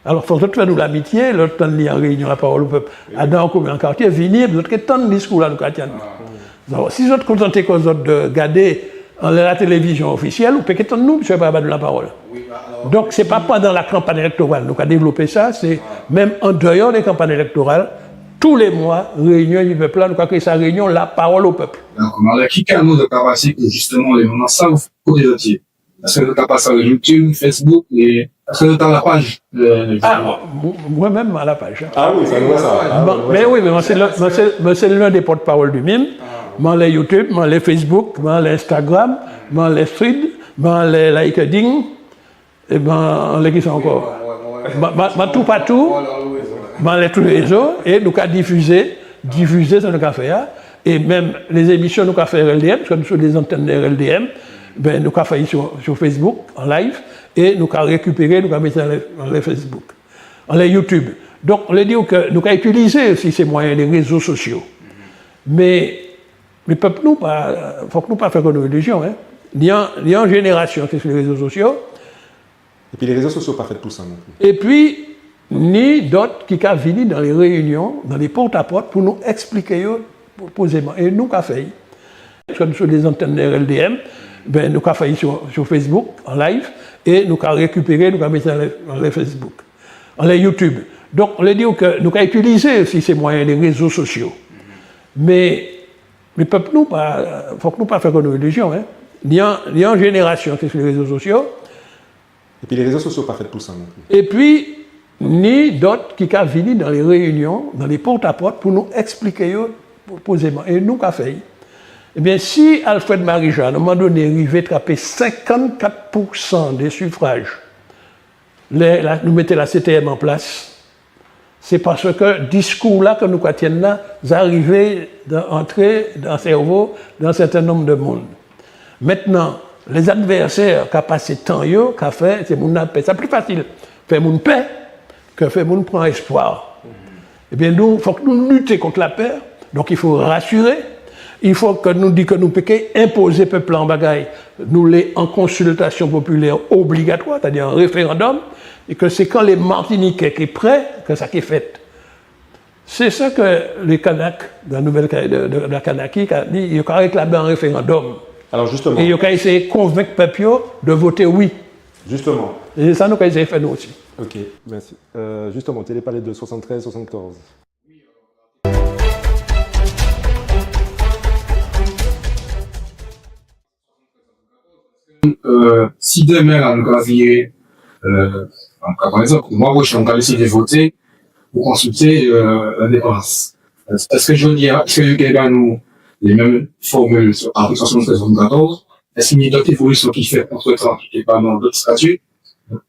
Alò, fok zot fè nou lamitié, lè zot tann li an réinion La Parole au Peuple, adan an komin, an kartié, vini, zot ké tann diskou-la nou ka tienn. Alò, si zot kontanté kò zot de gadé anlè latélévizion ofisiel, ou pé ké tann nou, piske yo pa ba nou lapawol. Donk, sé pa pandan lakanpay élektoral nou ka dévlopé sa, sé menm an déwò dé kanpay élektoral, tou lé mwa, réinion épi pep-la, nou ka kriyé sa réinion La Parole au Peuple. Dakò, mé alò, ki kanal zot ka pasé pou jisteman lé moun-lan sav koté zot yé ? Eske zot ka pasé anlè YouTube, Facebook, é eske zot anlè paj, euh... Ah, mwen menm, mwen anlè paj, en. Ah wi, sa nou wè sa. Ah, mé wi, mé mwen sé l'un, mwen sé, mwen sé l'un des porte-parole du mime. Mwen anlè YouTube, mwen anlè Facebook, mwen anlè Instagram, mwen anlè Threads, mwen anlè LinkedIn, é mwen anlè kisa ankò ? Mwen, mwen, mwen toupatou, mwen anlè tout rézo, é nou ka difizé, difizé sa nou ka fè a, é menm lé zémision nou ka fè R L D M, paske nou sou lé zantenn R L D M, ben, nou ka fè'y sou, sou Facebook, an live, é nou ka rékipéré, nou ka mété anlè, anlè Facebook, anlè YouTube. Donk, lé di ke nou ka itilizé osi sé mwayen dé rézo sosio. Mé, mé pep nou pa, fok nou pa fè kò nou ilizion, en. Ni an, ni an jénérasion ki sou lé rézo sosio, Épi lé rézo sosio pa fet pou sa non pli. Épi, ni dot ki ka vini dan lé réinion, dan lé pòt-a-pòt, pou nou èspliké yo po-, pozéman. É nou ka fè'y. Swa nou sou lé zantenn R L D M, ben, nou ka fè'y sou, sou Facebook, an live, é nou ka rékipéré, nou ka mété anlè, anlè Facebook, anlè YouTube. Donk, lé di ke nou ka itilizé osi sé mwayen dé rézo sosio. Mé, mé pep nou pa, fok nou pa fè kò nou ilizion, en. Ni an, ni an jénérasion ki sou lé rézo sosio, Épi lé rézo sosio pa fet pou sa non pli. Épi, ni dot ki ka vini dan lé réinion, dan lé pòt-a-pòt, pou nou èspliké yo po-, pozéman. É nou ka fè'y. Ében, si Alfred Marie-Jeanne, a an moman doné, rivé trapé senkant-kat pousan dé sifraj, lè la, nou mété la C T M an plas, Sé paske diskou-la ke nou ka tienn la, ja rivé dan, antré dan sèvo dan sèten nonm de moun. Mentnan, lé advèsè ka pasé tan yo, ka fè sé moun-lan pè. Sa pli fasil fè moun pè ke fè moun pran espwa. Ében, nou, fok nou lité kont lapè. Donk, il faut rassurer. Il faut ke nou di ke nou pé ké enpozé pep-la an bagay. Nou lé an konsiltasion popilè obligatwa, sétadi an référandòm, é ke sé kan lé Matinitjé ké prè ke sa ké fet. Sé sa ke lé Kanak, dan Nouvèl Ka-, de, de, de la Kanaki, ka di, yo ka réklamé an référandòm. Alò, jisteman. É yo ka éséyé konvenk pep yo de voté wi. Jisteman. É sé sa nou ka éséyé fè nou osi. OK, mèsi. Euh, jisteman, ou té palé de swasann-trèz, swasann-katòz. Euh, si dèmen-la nou ka viré, Euh, donc, par exemple, moi, moi, je suis en train d'essayer de voter pour consulter euh, l'indépendance. Est-ce que je dis, est-ce que je gagne nous les mêmes formules sur article soixante-treize soixante-quatorze? Est-ce qu'il y a d'autres évolutions qui fait entre-temps et pas dans d'autres statuts?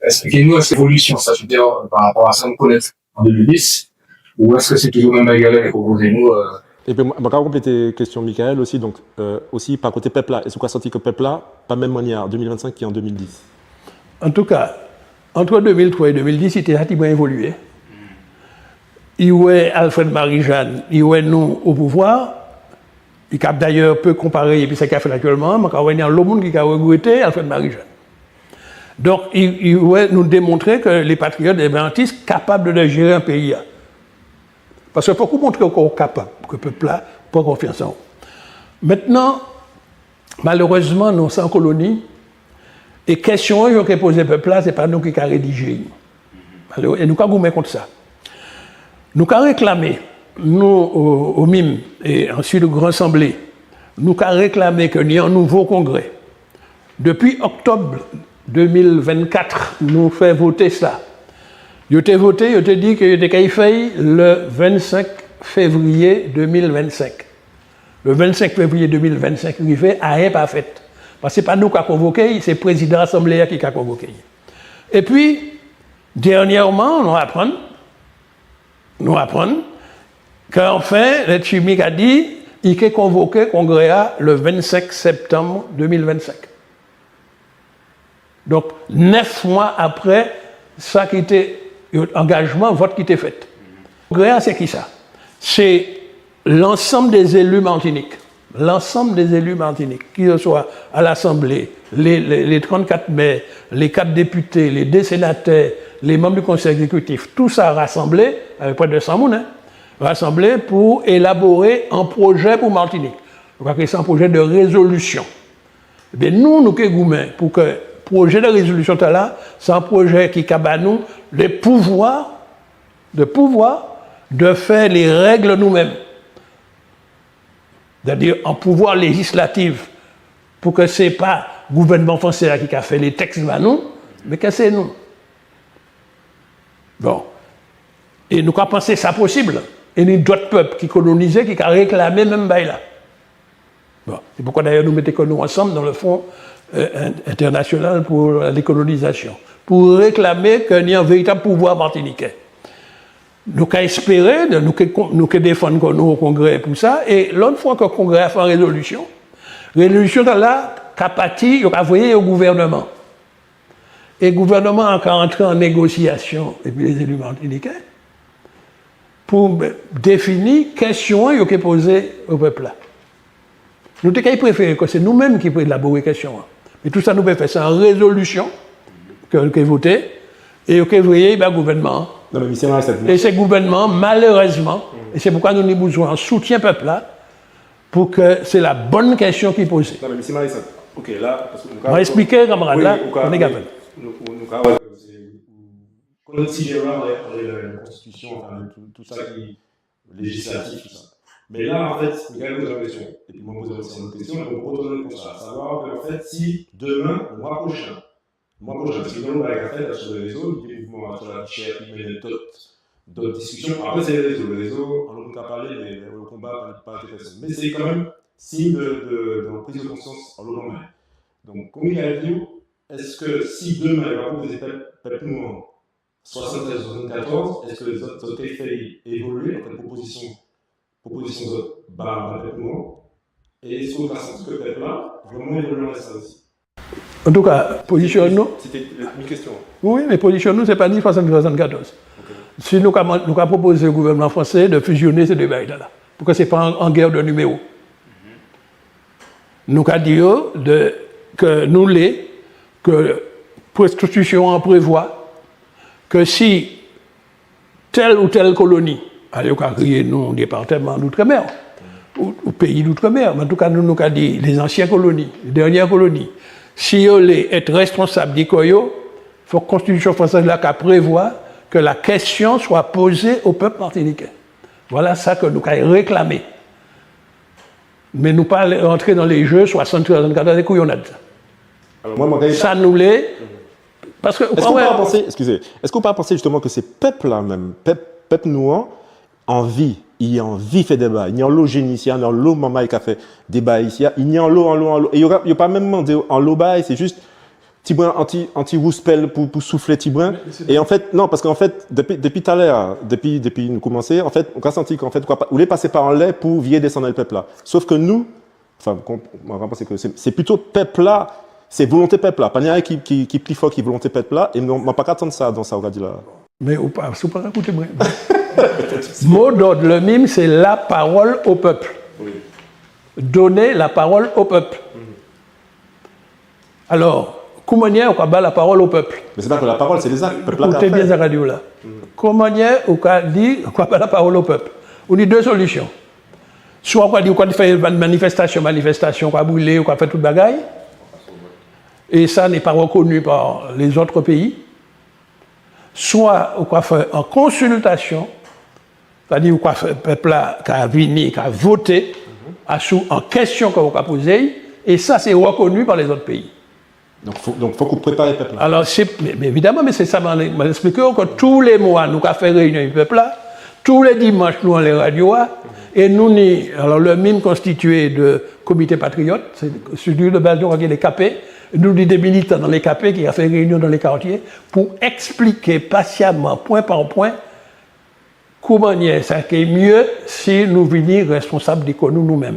Expliquez-nous, est-ce qu'il y a une évolution statutaire euh, par rapport à ça, on connaît en deux mille dix, ou est-ce que c'est toujours même bagarre avec nous euh, Épi, man ka konplété kèsion Michael osi, donk, euh, osi pa koté pep-la, es ou ka santi ke pep-la pa menm manniè an dé mil vennsenk ki an dé mil dis? An tou ka, ant dé mil twa é dé mil dis, i té sètènman évolié. I wè Alfred Marie-Jeanne, i wè nou o pouvwa, i ka dayè pé konparé épi sa ki ka fet aktièlman, man ka wè ni anlo moun ki ka rigrété Alfred Marie-Jeanne. Donk, i, i wè nou démontré ke lé patriyot, lé endépandantis kapab de jéré an péyi-a. Paske fok ou montré ke ou kapab, ke pep-la pran konfians an ou. Mentnan, malérezman, nou sé an koloni, é kèsion yo ké pozé pep-la, sé pa nou ki ka rédijé yo. Maléré-, é nou ka goumen kont sa. Nou ka réklamé, nou, o, o MIM, é ansuit o Gran Sanblé, nou ka réklamé ke ni an nouvo kongrè. Dépi oktob dé mil vennkat, nou fè voté sa. Yo té voté, yo té di ke yo té kay fè'y le vennsenk févriyé dé mil vennsenk. Le vennsenk févriyé dé mil vennsenk rivé, ayen pa fet. Paske sé pa nou ka konvoké'y, sé prézidan asanblé-a ki ka konvoké'y. Épi, dènièman, nou aprann, nou aprann ke anfen, Letchimy ka di, i ké konvoké kongrè-a le vennsenk septanm dé mil vennsenk. Donk, nef mwa apré sa ki té, angajman, vot ki té fet. Kongrè-a, sé kisa? Sé lansanm dé zéli Matinik. Lansanm dé zéli Matinik, ki sé swa a Lasanblé, lé, lé, lé trannkat mè, lé kat dépité, lé dé sénatè, lé manm di Konsey Egzékitif, tousa rasanblé, apéprè dé san moun, en, rasanblé pou élaboré an pwojé pou Matinik. Donk, sa sé an pwojé de rézolision. Ében, nou, nou ké goumen pou ke pwojé de rézolision-tala, sé an pwojé ki ka ba nou le pouvwa, le pouvwa de fè lé reg nou menm. Sétadi an pouvwa léjislatif, pou ke sé pa gouvènman fransé-a ki ka fè lé teks ba nou, mé ke sé nou. Bon. É nou ka pansé sa posib. É ni dot pep ki kolonizé ki ka réklamé menm bagay-la. Bon. Sé poukwa dayè nou mété kò nou ansanm dan le Front euh, in- International pour la Décolonisation, pou réklamé ke ni an véritab pouvwa matinitjé. Nou ka espéré, nou ké, kon- nou ké défann kò nou o Kongré pou sa, é lot fwa ke Kongré-a fè an rézolision, rézolision-tala ka pati, yo ka voyé'y o gouvènman. É gouvènman-an ka antré an négosiasion épi lé zéli matinitjé pou défini kestion-an yo ké pozé o pep-la. Nou té kay préféré ke sé nou menm ki pou élaboré kestion-an. Mé tousa nou pé fè, sé an rézolision ke, ke voté, é yo ké voyé'y ba gouvènman-an. Non, mé misié Marie-Sainte, É sé gouvènman-an, malérezman, é sé poukwa nou ni bizwen an soutien pep-la, pou ke sé la bòn kestion ki pozé. Non, mé misié Marie-Sainte, OK, la, paske nou ka... Mwen esplitjé, kanmarad-la, Oui, nou ka- nou ka fè. Nou, nou, nou ka wè ke sé, kon ti erè, wè, wè, la konstitision, anfen, tout, tout sa ki léjislatif, tout sa. Mé la, an fet, nou ka pozé la kestion. Épi mwen pozé osi an lot kestion, é nou retourné kon sa. Savwa ke, an fet, si demen, mwa prochen, mwa prochen, paske ni anlo bagay ka fet asou lé rézo, ni dé mouvman asou la vi chè, ki mennen dot, dot diskision. Apré, sé lé rézo, lé rézo, anlo moun ka palé, mé le konba pa, pa entérésan. Mé sé kanmenm siy de, de, de priz de konsians anlo moman. Donk, kon Michael di, es si demen, yo ka pwopozé pep, pep nou an, swasanntrez, swasannkatòz, es zot, zot ké fè évolié, an fet, pwopozision, pwopozision zot, ba, ba pep nou an, é es ou ka santi ke pep-la vréman évolié an sa osi? Antouka, pozision nou, Sé té, euh, an kestion. wi, mé pozision nou, sé pa ni swasanntrez, swasannkatòz. Si nou ka, nou ka pwopozé o gouvènman fransé de fizioné sé dé bagay-la, pou ke sé pa an, an gè de niméwo. Nou ka di yo de, ke nou lé ke konstitision-an prévwa ke si tel ou tel koloni, alò yo ka kriyé nou département d'outre-mer, ou, ou pays d'outre-mer, mé antouka nou, nou ka di lé zansien koloni, lé dènié koloni, si yo lé et responsab di kò yo, fok konstitision fransez-la ka prévwa ke la kestion swa pozé o pep matinitjé. Vwala sa ke nou ka réklamé. Mé nou pa alé rantré dan lé jé swasanntrez, swasannkatòz, sé kouyonnad. Alò, mwen, mwen, Sa nou lé, Paske ou pa wè... Eske ou pa pansé, eskizé, eske ou pa pansé jisteman ke sé pep-la menm, pep, pep nou an, anvi, i anvi fè déba. I ni anlo jéni isi-a, i ni anlo manmay ka fè déba isi-a, i ni anlo, anlo, anlo. É yo, yo pa menm mandé anlo bagay, sé jis tibren, an ti, an ti rouspel pou, pou souflé tibren. É an fet, non, paske an fet, dépi, dépi talè, dépi, dépi nou koumansé, an fet, ou ka santi ke an fet, ou ka pa, ou lé pasé pa anlè pou viré désann anlè pep-la. Sof ke nou, anfen, kon, mwen, mwen pansé ke sé, sé plito pep-la, sé volonté pep-la. Pa ni ayen ki, ki, ki pli fò ki volonté pep-la, é non, mwen pa ka tann sa dan sa ou ka di la. Mé ou pa, si ou pa ka kouté mwen. Mot d'ordre, le mim, c'est la parole au peuple. Wi. Donner la parole au peuple. Mhm. Alò, ki manniè ou ka ba lapawol o pep ? Mé sé pa ke lapawol, sé lé zak. Pep-la ka fè. Kouté bien sa ka di'w la. Ki manniè ou ka di, ou ka ba lapawol o pep ? Ou ni dé solision. Swa ou ka di, ou ka fè manifestasion, manifestasion, ou ka brilé, ou ka fè tout bagay. Et ça n'est pas reconnu par les autres pays. Swa ou ka fè an konsiltasion, sétadi ou ka fè pep-la ka vini, ka voté asou an kestion ke ou ka pozé'y, é sa sé reconnu par les autres pays. Donk fok, donk fok ou préparé pep-la. Alò sé, mé, mé évidaman, mé sé sa man, man espliké'w ke tou lé mwa nou ka fè réinion épi pep-la, tou lé dimanch nou anlè radio-a, é nou ni, alò le mim konstitié de komité patriyot, sé structure de base nou ka kriyé lé K P, nou ni dé militan dan lé K P ki ka fè réinion dan lé kartié pou espliké pasiaman, pwen pa pwen, ki manniè sa ké mié si nou vini responsab di kò nou, nou menm.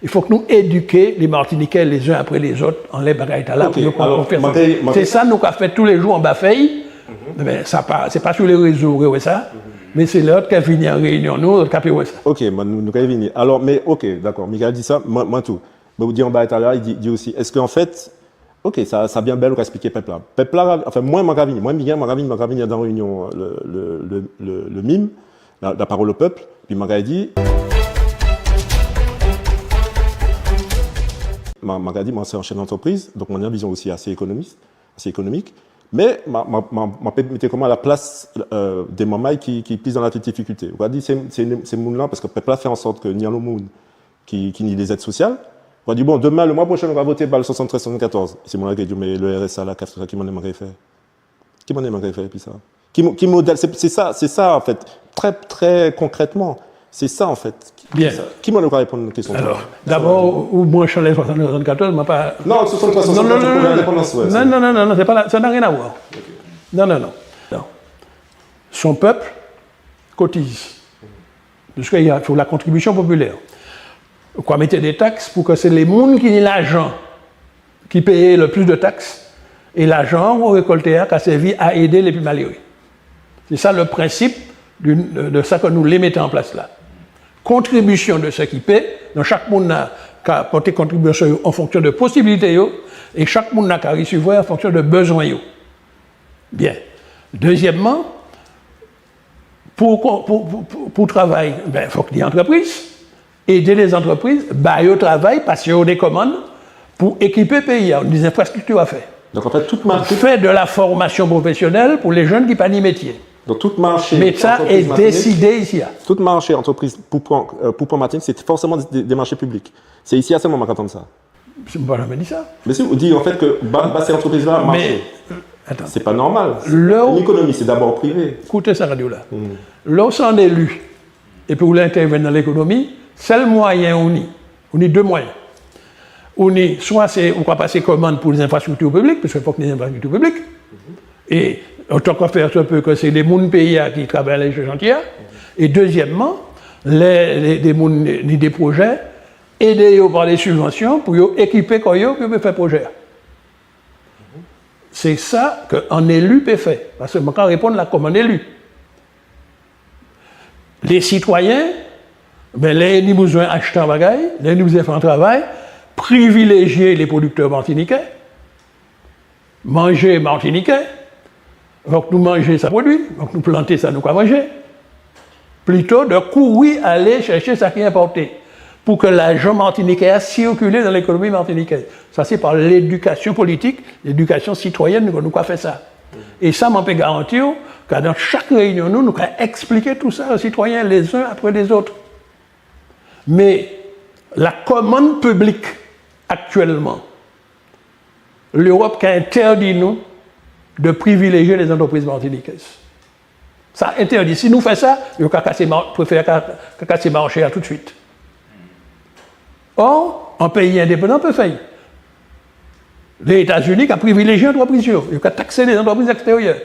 I fok nou édiké lé Matinitjé les uns après les autres anlè bagay-tala pou yo pran konfians. Sé sa nou ka fè tou lé jou anba fey. Mé sa pa, sé pa sou lé rézo ou ké wè sa. Mé sé lè zot ké vini an réinion nou, zot ké pé wè sa. OK, mé nou, nou ké vini. Alò, mé OK, dakò, Michaël di sa, mwen, mwen tou. Mé ou di an bagay talè, i di, di osi, eské an fet, OK, sa, sa bien bel ou ka espliké pep-la. Pep-la, anfen, mwen, mwen ka vini, mwen, Miguel, mwen ka vini, mwen ka vini dan réinion, le, le, le, le, le mim, la, la parole au peuple, épi mwen ka di, mwen, mwen ka di, mwen sé an chef d'entreprise, donk mwen ni an vizion osi asé ékonomis, asé ékonomik, mé mwen, mwen, mwen, mwen pé mété kò-mwen a la plas, euh, dé manmay ki, ki plis dan la dificulté. Ou ka di, sé, sé, sé moun-lan, paske pep-la fè an sòt ke ni anlo moun ki, ki ni lé zed sosial. Ou ka di, bon, demen, le mwa prochen, nou ka voté ba le soixante-treize, soixante-quatorze. Sé moun-lan ki di, mé le R S A, la CAF, tousa, ki manniè mwen ké fè ? Ki manniè mwen ké fè épi sa ? Ki mo-, ki model, sé, sé sa, sé sa, an fet. Trè, trè konkretman, sé sa, an fet. Bien. Ki manniè ou ka réponn kestion-tala ? Alò, dabò, ou mwen, an soixante-treize, soixante-quatorze, mwen pa... Non, soixante-treize, soixante-quatorze, pou lendépandans, wè. Non, non, non, non, non, sé pa la, sa n'a rien à voir. OK. Non, non, non. Non. Sé an pep kotiz. Paske i fo la kontribision popilè. Ou ka mété dé taks pou ke sé lé moun ki ni lajan ki péyé le plis de taks, é lajan ou rékolté a ka sèvi a édé lé pli maléré. Sé sa le prensip de, de, de sa ke nou lé mété an plas la. Kontribision de sé ki pé, donk chak moun-lan ka pòté kontribision yo an fonksion de posibilité yo, é chak moun-lan ka risivwè an fonksion de bizwen yo. Bien. Dézièmman, pou, pou, pou, pou, pou travay, ben, fok ni antrepriz, édé lé zantrepriz, ba yo travay, pasé yo dé komann pou ékipé péyi-a, ni dé zenfrastrikti a fè. Donk, an fet, tout ma-, tout... Fè de la fòmasion profésionel pou lé jenn ki pa ni métié. Donk, tout marché... Mé sa lé désidé isi-a. Tout marché antrepriz pou pran, euh, pou pran Matinik, sé fòséman dé, dé, dé marché piblik. Sé isi-a selman man ka tann sa. Sé pa janmen di sa. Mé si, ou di, an fet, ke ba, ba sé antrepriz-la maché. Mé, atann. Sé pa nòmal. Lè ou... Lékonomi, sé dabò privé. Kouté sa man ka di'w la. Hmm. Lè ou sé an éli, épi ou lé entèvini dan lékonomi, sel mwayen ou ni, ou ni dé mwayen. Ou ni, swa sé, ou ka pasé komann pou lé zenfrastrikti piblik, paske fok ni zenfrastrikti piblik. É, otan ke fè sé pé, ke sé dé moun péyi-a ki travay lé chantié-a. É dézièmman, lé, lé, dé moun ni dé pwojé, édé yo pa dé sibvansion pou yo ékipé kò yo, pou yo fè pwojé-a. Sé sa ke an éli pé fè. Paske mwen ka réponn la kòm an éli. Lé sitwayen, ben, lè ni bizwen achté an bagay, lè ni bizwen fè an travay, priviléjié lé prodiktè matinitjé, manjé matinitjé, fok nou manjé sa prodwi, fok nou planté sa nou ka manjé, plito de kouri alé chèché sa ki enpòté, pou ke lajan matinitjé-a sikilé dan lékonomi matinitjé. Sa sé pa lédikasion politik, lédikasion sitwayèn ke nou ka fè sa. É sa, man pé garanti'w ke dan chak réinion nou, nou ka espliké tousa o sitwayen, les uns après les autres. Mé la komann piblik, aktièlman, Léwòp ka entèdi nou de privilégier les entreprises martiniquaises. Sa entèdi. Si nou fè sa, yo ka kasé ma-, préfé ka, ka kasé marché-a tout suit. Or, an péyi endépandan pé fè'y. Lézétazini ka privilégié antrepriz yo, yo ka taksé lé zantrepriz ekstériè.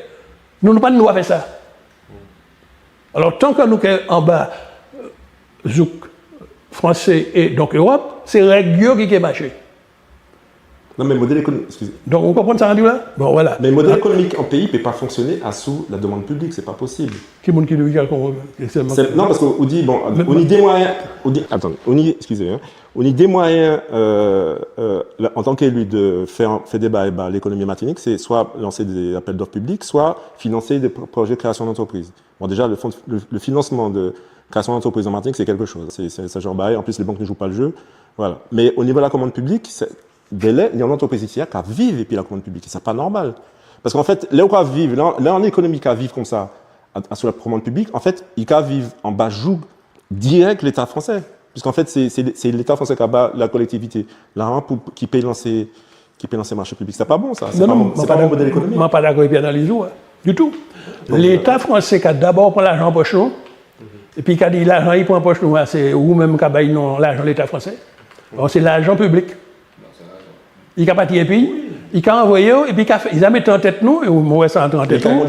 Nou, nou pa ni dwa fè sa. Alò, tan ke nou ké anba, euh, jouk fransé é donk Ewop, sé reg yo ki ké maché. Non, mé model ékonomik, eskizé. Donk, ou konprann sa man di'w la ? Bon, voilà. Mé model ékonomik an péyi pé pa fonksioné asou la demann piblik, sé pa posib. Ki moun ki di'w ki ka kon-, ki sé... Sé, non, paske ou di, bon, ou ni dé mwayen, ou di, atann, ou ni, eskizé, en, ou ni dé mwayen, euh, euh, la, an tan k'éli, de fè, fè déba, déba lékonomi Matinik, sé swa lansé dé apel d'of piblik, swa finansé dé pro-, projé kréasion d'antrepriz. Bon, déja, le fon, le, le finansman de kréasion d'antrepriz an Matinik, sé kékchoz. Sé, sé, sé an jan bagay. An plis, lé bank nou jou pa le jeu. Voilà. Mé o nivo la komann piblik, sé, délè, ni antrepriz isi-a ka viv épi la komann piblik. Sé pa nòmal. Paske an fet, lè ou ka viv, lè, lè an ékonomi ka viv kon sa, a, asou la komann piblik, an fet, i ka viv anba jouk direk Léta fransé. Piske an fet, sé, sé, sé Léta fransé ki anba la kolektivité. La, en, pou, ki pé lansé ki pé lansé marché piblik. Sé pa bon, sa. Sé pa bon, sé pa bon model ékonomik. Non, non, man pa dakò épi analiz ou, en, ditou. Léta fransé ka dabò pran lajan an poch nou, épi i ka di lajan i pran an poch nou a, sé ou menm ka ba'y non lajan Léta fransé. Or, sé lajan piblik. I ka pati épi, i ka anvoyé'w, épi i ka fè, i ka mété an tet nou, é ou, mwen wè sa antré an tet ou,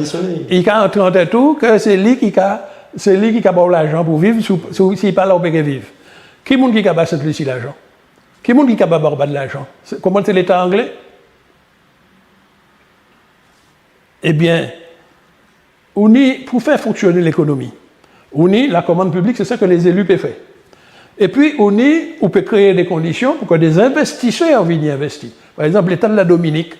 i ka antré an tet ou ke sé li ki ka, sé li ki ka ba'w lajan pou viv, si, si, si pa la ou pé ké viv. Ki moun ki ka ba Sent-Lisi lajan ? Ki moun ki ka ba Barbad lajan ? Sé, kouman, sé Léta anglé ? Ében, ou ni, pou fè fonksioné lékonomi, ou ni la komann piblik, sé sa ke lé zéli pé fè. Épi, ou ni, ou pé kréyé dé kondision pou ke dé zenvestisè vini envesti. Pa ekzanp, Léta de la Dominik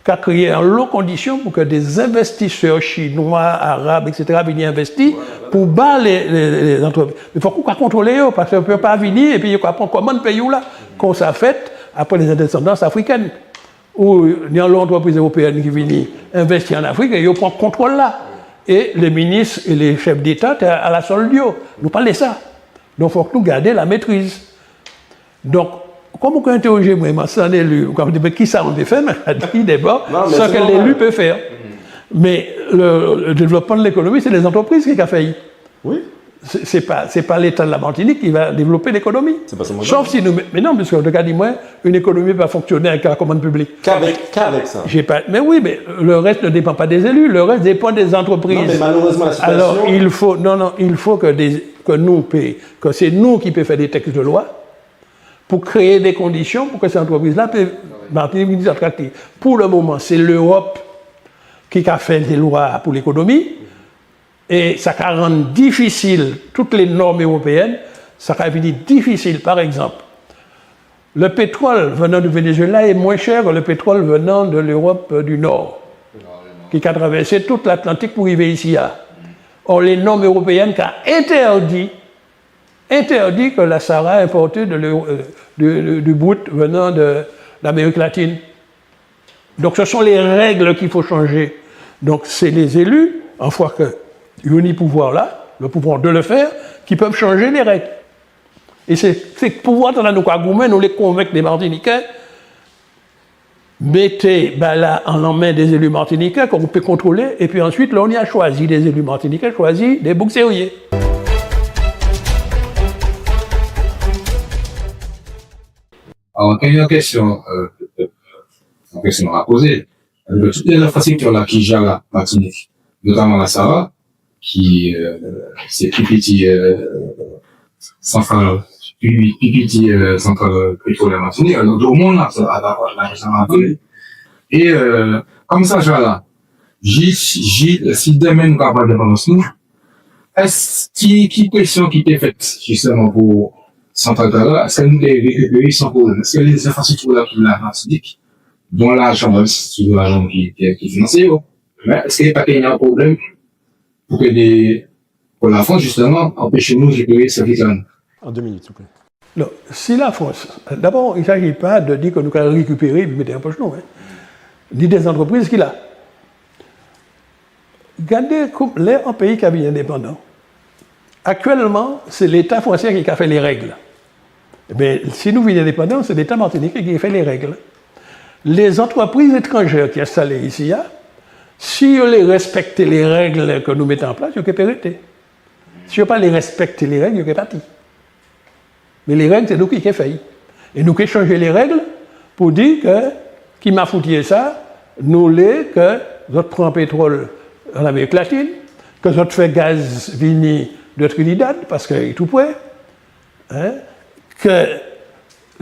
ka kréyé anlo kondision pou ke dé zenvestisè chinwa, arab, et cetera, vini envesti pou ba lé, lé, lé zantrepriz. Mé fok ou ka kontrolé yo, paske yo pé pa vini épi yo ka pran komann péyi'w la. Kon sa fet apré lé zendépandans afrikèn, ou ni anlo antrepriz éropéyèn ki vini envesti an Afrik é yo pran kontrol-la. É lé minis é lé chef d'Éta té a la sold yo. Nou pa lé sa. Donk, fok nou gadé la métriz. Donk, kon ou ka entèwojé mwen, mwen sé an éli, ou ka di, mé kisa ou té fè, mé di dabò, sa ke léli pé fè. Mé le, le dévlopman de lékonomi, sé lé zantrepriz ki ka fè'y. Wi. Sé, sé pa, sé pa Léta de la Matinik ki va dévlopé lékonomi. Sé pa selman sa. Sof si nou, mé, mé non, piske ou té ka di mwen, une économie peut fonctionner avec la commande publique. Qu'avec, qu'avec ça. J'ai pas, mais oui, mais le reste ne dépend pas des élus, le reste dépend des entreprises. Non, mais malheureusement, la situation... Alors, il faut, non, non, il faut que des, que nou pé, ke sé nou ki pé fè dé teks de lwa pou kréyé dé kondision pou ke sé antrepriz-la pé, Matinik vini atraktif. Pou le moman, sé Léwop ki ka fè dé lwa pou lékonomi, é sa ka rann difisil, tout lé nòm éropéyèn, sa ka vini difisil. Par ekzanp, le pétrol venant du Venezuela est moins cher que le pétrole venant de l'Europe du Nord, ki ka travèsé tout Latlantik pou rivé isi-a. Or, lé nòm éropéyèn ka entèdi, interdit que la SARA importe de l'euro-, euh, du, du, du brut venant de l'Amérique latine. Donc, ce sont les règles qu'il faut changer. Donc, c'est les élus, une fois que yo ni pouvwa-a, le pouvoir de le faire, qui peuvent changer les règles. É sé, sé pouvwa-tala nou ka goumen, nou lé konvenk dé Matiniké, mété bagay-la an lanmen dé zéli matiniké, ke ou pé kontrolé, épi ansuit, lè ou ni a chwazi dé zéli matiniké, chwazi dé boug sérié. Alò, an kestion, euh, an kestion a pozé. Euh, tout lé zenfrastrikti-a ki jéré la Matinik, notaman la SARA, ki, euh, sé pli piti, euh, santral, pli, pli piti, euh, santral pétroliè Matinik, euh, donk, o mwen, la, sa, la, la, la, sa, la, é, euh, kon sa, ja la, jis, jis, si dèmen nou ka pran lendépandans nou, es, ki, ki présion ki té fet, jistèman, pou santral-tala, es nou té rékipéré san pwoblem ? Es lé zenfrastrikti-a ki la Matinik, bon, lajan, menm si sé lajan ki, ki, ki finansé yo, mé es pa té ni an pwoblem pou ke dé, pou Lafrans, jistèman, anpéché nou rékipéré sèvis-la ? An dé minit, souplé. Non, si Lafrans, dabò, il s'agit pas de dire que nou ka rékipéré épi mété an poch nou, en. Ni dé zantrepriz ki la. Gadé kon, lè an péyi ka vini endépandan, aktièlman, sé Léta fransé ki ka fè lé reg. Ében, si nou vini endépandan, sé Léta matiniké ki fè lé reg. Lé zantrepriz étranjè ki enstalé isi-a, Si yo lé respekté lé reg ke nou mété an plas, yo ké pé rété. Si yo pa lé respekté lé reg, yo ké pati. Mé lé reg, sé nou ki ké fè'y. É nou ké chanjé lé reg pou di ke, ki mafouti yé sa, nou lé ke zot pran pétrol an Amérik Latin, ke zot fè gaz vini de Trinidad, paske i tou pré, en, ke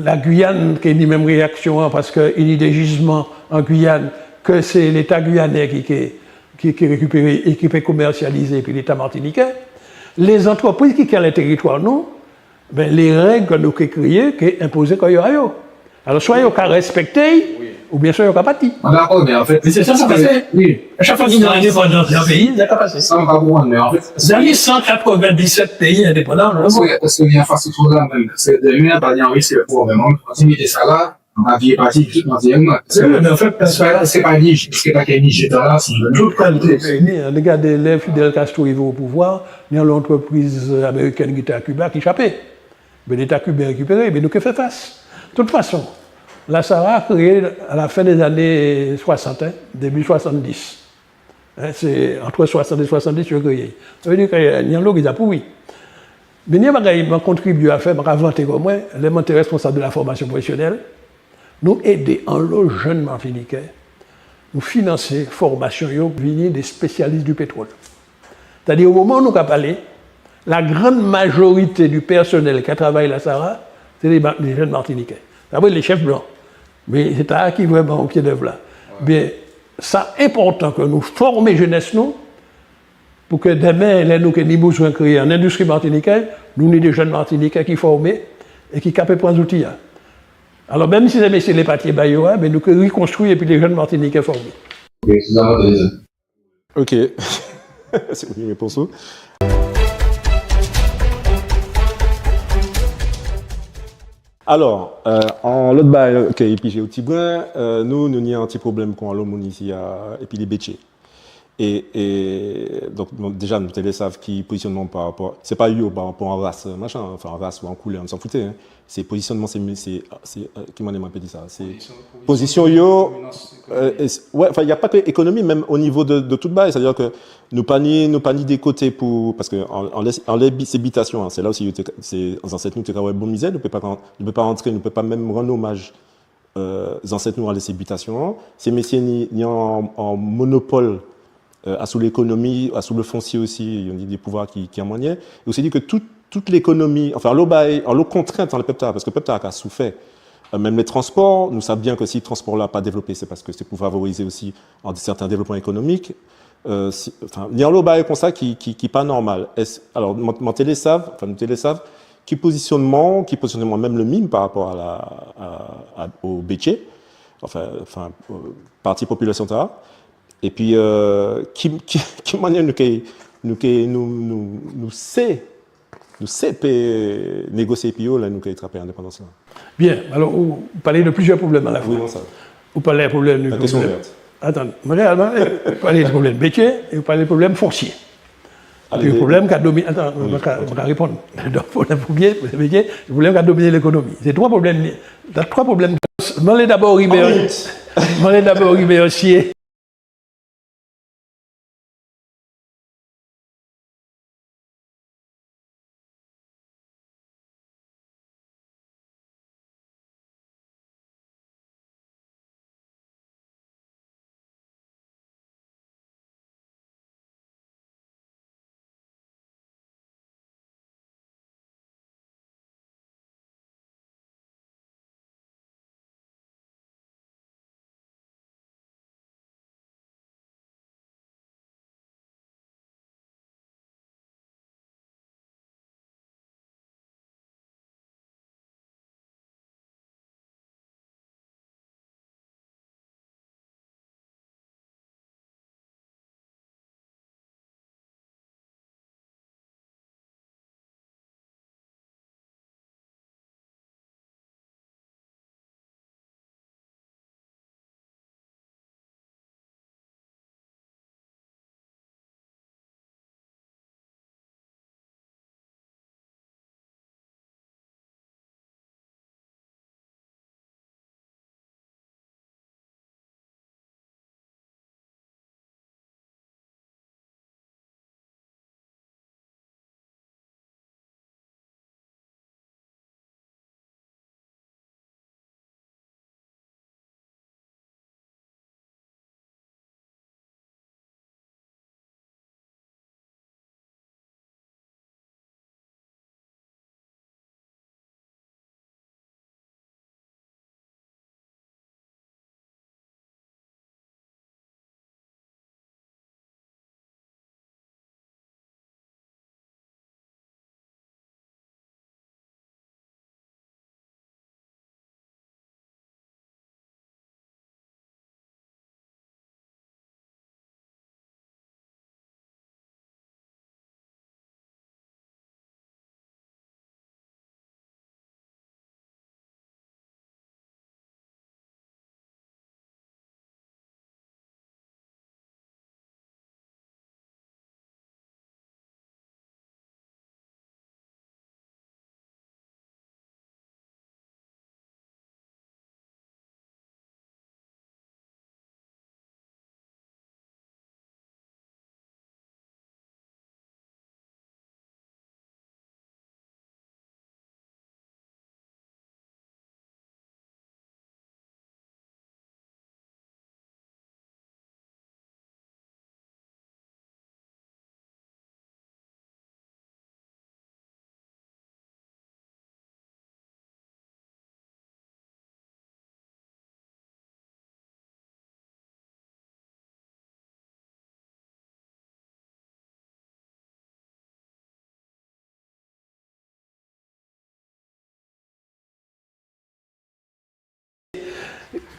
la Guyane ké ni menm réaksion-an, paske i ni dé jizman an Guyane, ke sé Léta guyanais ki, ki, ki, ki rékipéré é ki pé komèrsializé, épi Léta matinitjé, lé zantrepriz ki, ki anlè téritwa nou, ben, lé reg ke nou ké kréyé, ké enpozé kò yo a yo. Alò, swa yo ka respekté'y, oubien swa yo ka pati. An dakò, mé an fet, mé sé sa, sa pasé. Wi. A chak fwa ki ni endépandans dan an péyi, sa ka pasé. Sa, an pa konprann, mé an fet, dan lé san katrèvenndisèt péyi endépandan, non ? Eske, eske ni an enfrastrikti la menm ? Eske dèmen, pa ni an risk pou menm, an, an ti mété sa la, an pa viré pati, tout matièman. Sé vré, mé an fet, sé pa, sé pa Nij-, sé pa ke Nijé-Tala, sé tout kalité. Ni, an gadé lè Fidel Castro rivé o pouvwa, ni an lantrepriz amériken ki té a Kiba ki chapé. Ben, Léta kiben rékipéré, ben, nou ké fè fas. Tout fason, la SARA kréyé a la fen dé zanné swasant, en, débi swasanndis. En, sé ant swasant é swasanndis yo kréyé'y. Sa vé di ke, euh, ni anlo ki ja pouri. Mé ni an bagay man kontribié a fè, man ka vanté kò mwen, lè man té responsab de la fòmasion profésionel, nou édé anlo jenn Matinitjé, nou finansé fòmasion yo, vini dé spésialis di pétrol. Sétadi, o moman nou ka palé, la grande majorité du personnel ki ka travay la SARA, sé dé ma-, dé jenn Matinitjé. Sa vré, lé chef blan. Mé sé ta ki vréman o pié d'œuvre la. Bien, sa enpòtan ke nou fòmé jénes nou, pou ke dèmen, lè nou ké ni bizwen kréyé an endistri matinitjé, nou ni dé jenn Matinitjé ki fòmé é ki kapab pran zouti-a. Alò, menm si sé mésié lé pati ba yo, en, mé nou ké rikonstwi épi dé jenn Matinitjé fòmé. Ok, sé sa, man té di sa. Ok. Sé bon, répons ou. Alò, euh, an lot bagay, ok, épi jé an ti bren, euh, nou, nou ni an ti pwoblem kon anlo moun isi-a, épi lé bétjé. É, é, donk, nou, déja, nou té lé sav ki pozisionnman pa rapò, sé pa yo pa rapò an ras, machin, anfen, an ras ou an koulè, nou s'en fout, en. Sé pozisionnman, sé, sé, sé, euh, ki manniè man pé di sa ? Sé pozision, pozision yo, dominans ékonomik. Euh, é sé, wè, anfen, y a pas que économie, menm o nivo de, de tout bagay, sétadi ke nou pa ni, nou pa ni dé koté pou, paske an, anlè, anlè bi-, sé bitasion, en, sé la osi, yo té, sé, zanset nou té ka wè bon mizè, nou pé pa ran-, nou pé pa rantré, nou pé pa menm rann omaj euh, zanset nou anlè sé bitasion-an. Sé mésié ni, ni an, an monopol, euh, asou lékonomi, asou le foncier osi, yo ni dé pouvwa ki, ki an manniè. É ou sé di ke tout, tout lékonomi, anfen, anlo bagay, anlo kontrent anlè pep-tala, paske pep-tala ka soufè. Euh, menm lé transpò, nou sav bien ke si transpò-a pa dévlopé, sé paske sé pou favorizé osi an sèten dévlopman ékonomik. Euh, si, anfen, ni anlo bagay kon sa ki, ki, ki pa nòmal. Es, alò, man, man té lé sav, anfen, nou té lé sav, ki pozisionnman, ki pozisionnman menm le MIM pa rapò a la, a, a, o bétjé, anfen, anfen, euh, Parti Popilè Santar, épi, euh, ki, ki, ki manniè nou ké, nou ké, nou, nou, nou sé nou sé pé négosié épi yo, lè nou ké trapé lendépandans-la. Bien, alò, ou palé de pliziè pwoblem a la fwa. Wi, bon, sa. Ou palé pwoblem... La kestion ouvèt. Atann, mé réelman, ou palé de pwoblem bétjé, é ou palé de pwoblem fonsié. Alé, épi pwoblem ka dominé, atann, wi, man ka, ok, man ka réponn. Donk, pwoblem fonsié, pwoblem bétjé, pwoblem ka dominé lékonomi. Sé twa pwoblem, sé twa pwoblem. Man lé dabò rivé, an minit, man lé dabò rivé an sié.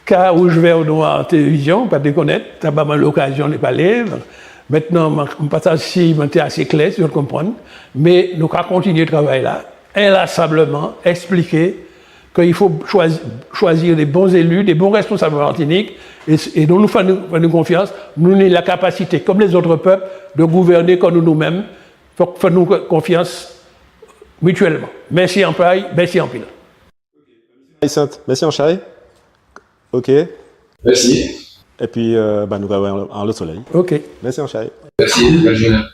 Ka Wouj Vè Nwè Télévizion, pa dékonnet, sa ba mwen lokazion de palé. Mentnan, man, man pa sav si man té asé klè, si zot konprann, mé nou ka kontinié travay-la, enlasableman, ekspliké ke i fo chwazi, chwazi dé bon zéli, dé bon responsab an Matinik, é, é donk nou fè nou, fè nou konfians, nou ni la kapasité, kon lézot pep, de gouvèné kon nou, nou menm. Fok fè nou konfians mitielman. Mèsi anchay, mèsi anpil. Marie-Sainte, mèsi anchay. OK. Mèsi. Épi, euh, ba, nou ka wè an, an lot soley. OK. Mèsi anchay. Mèsi, bel jounen.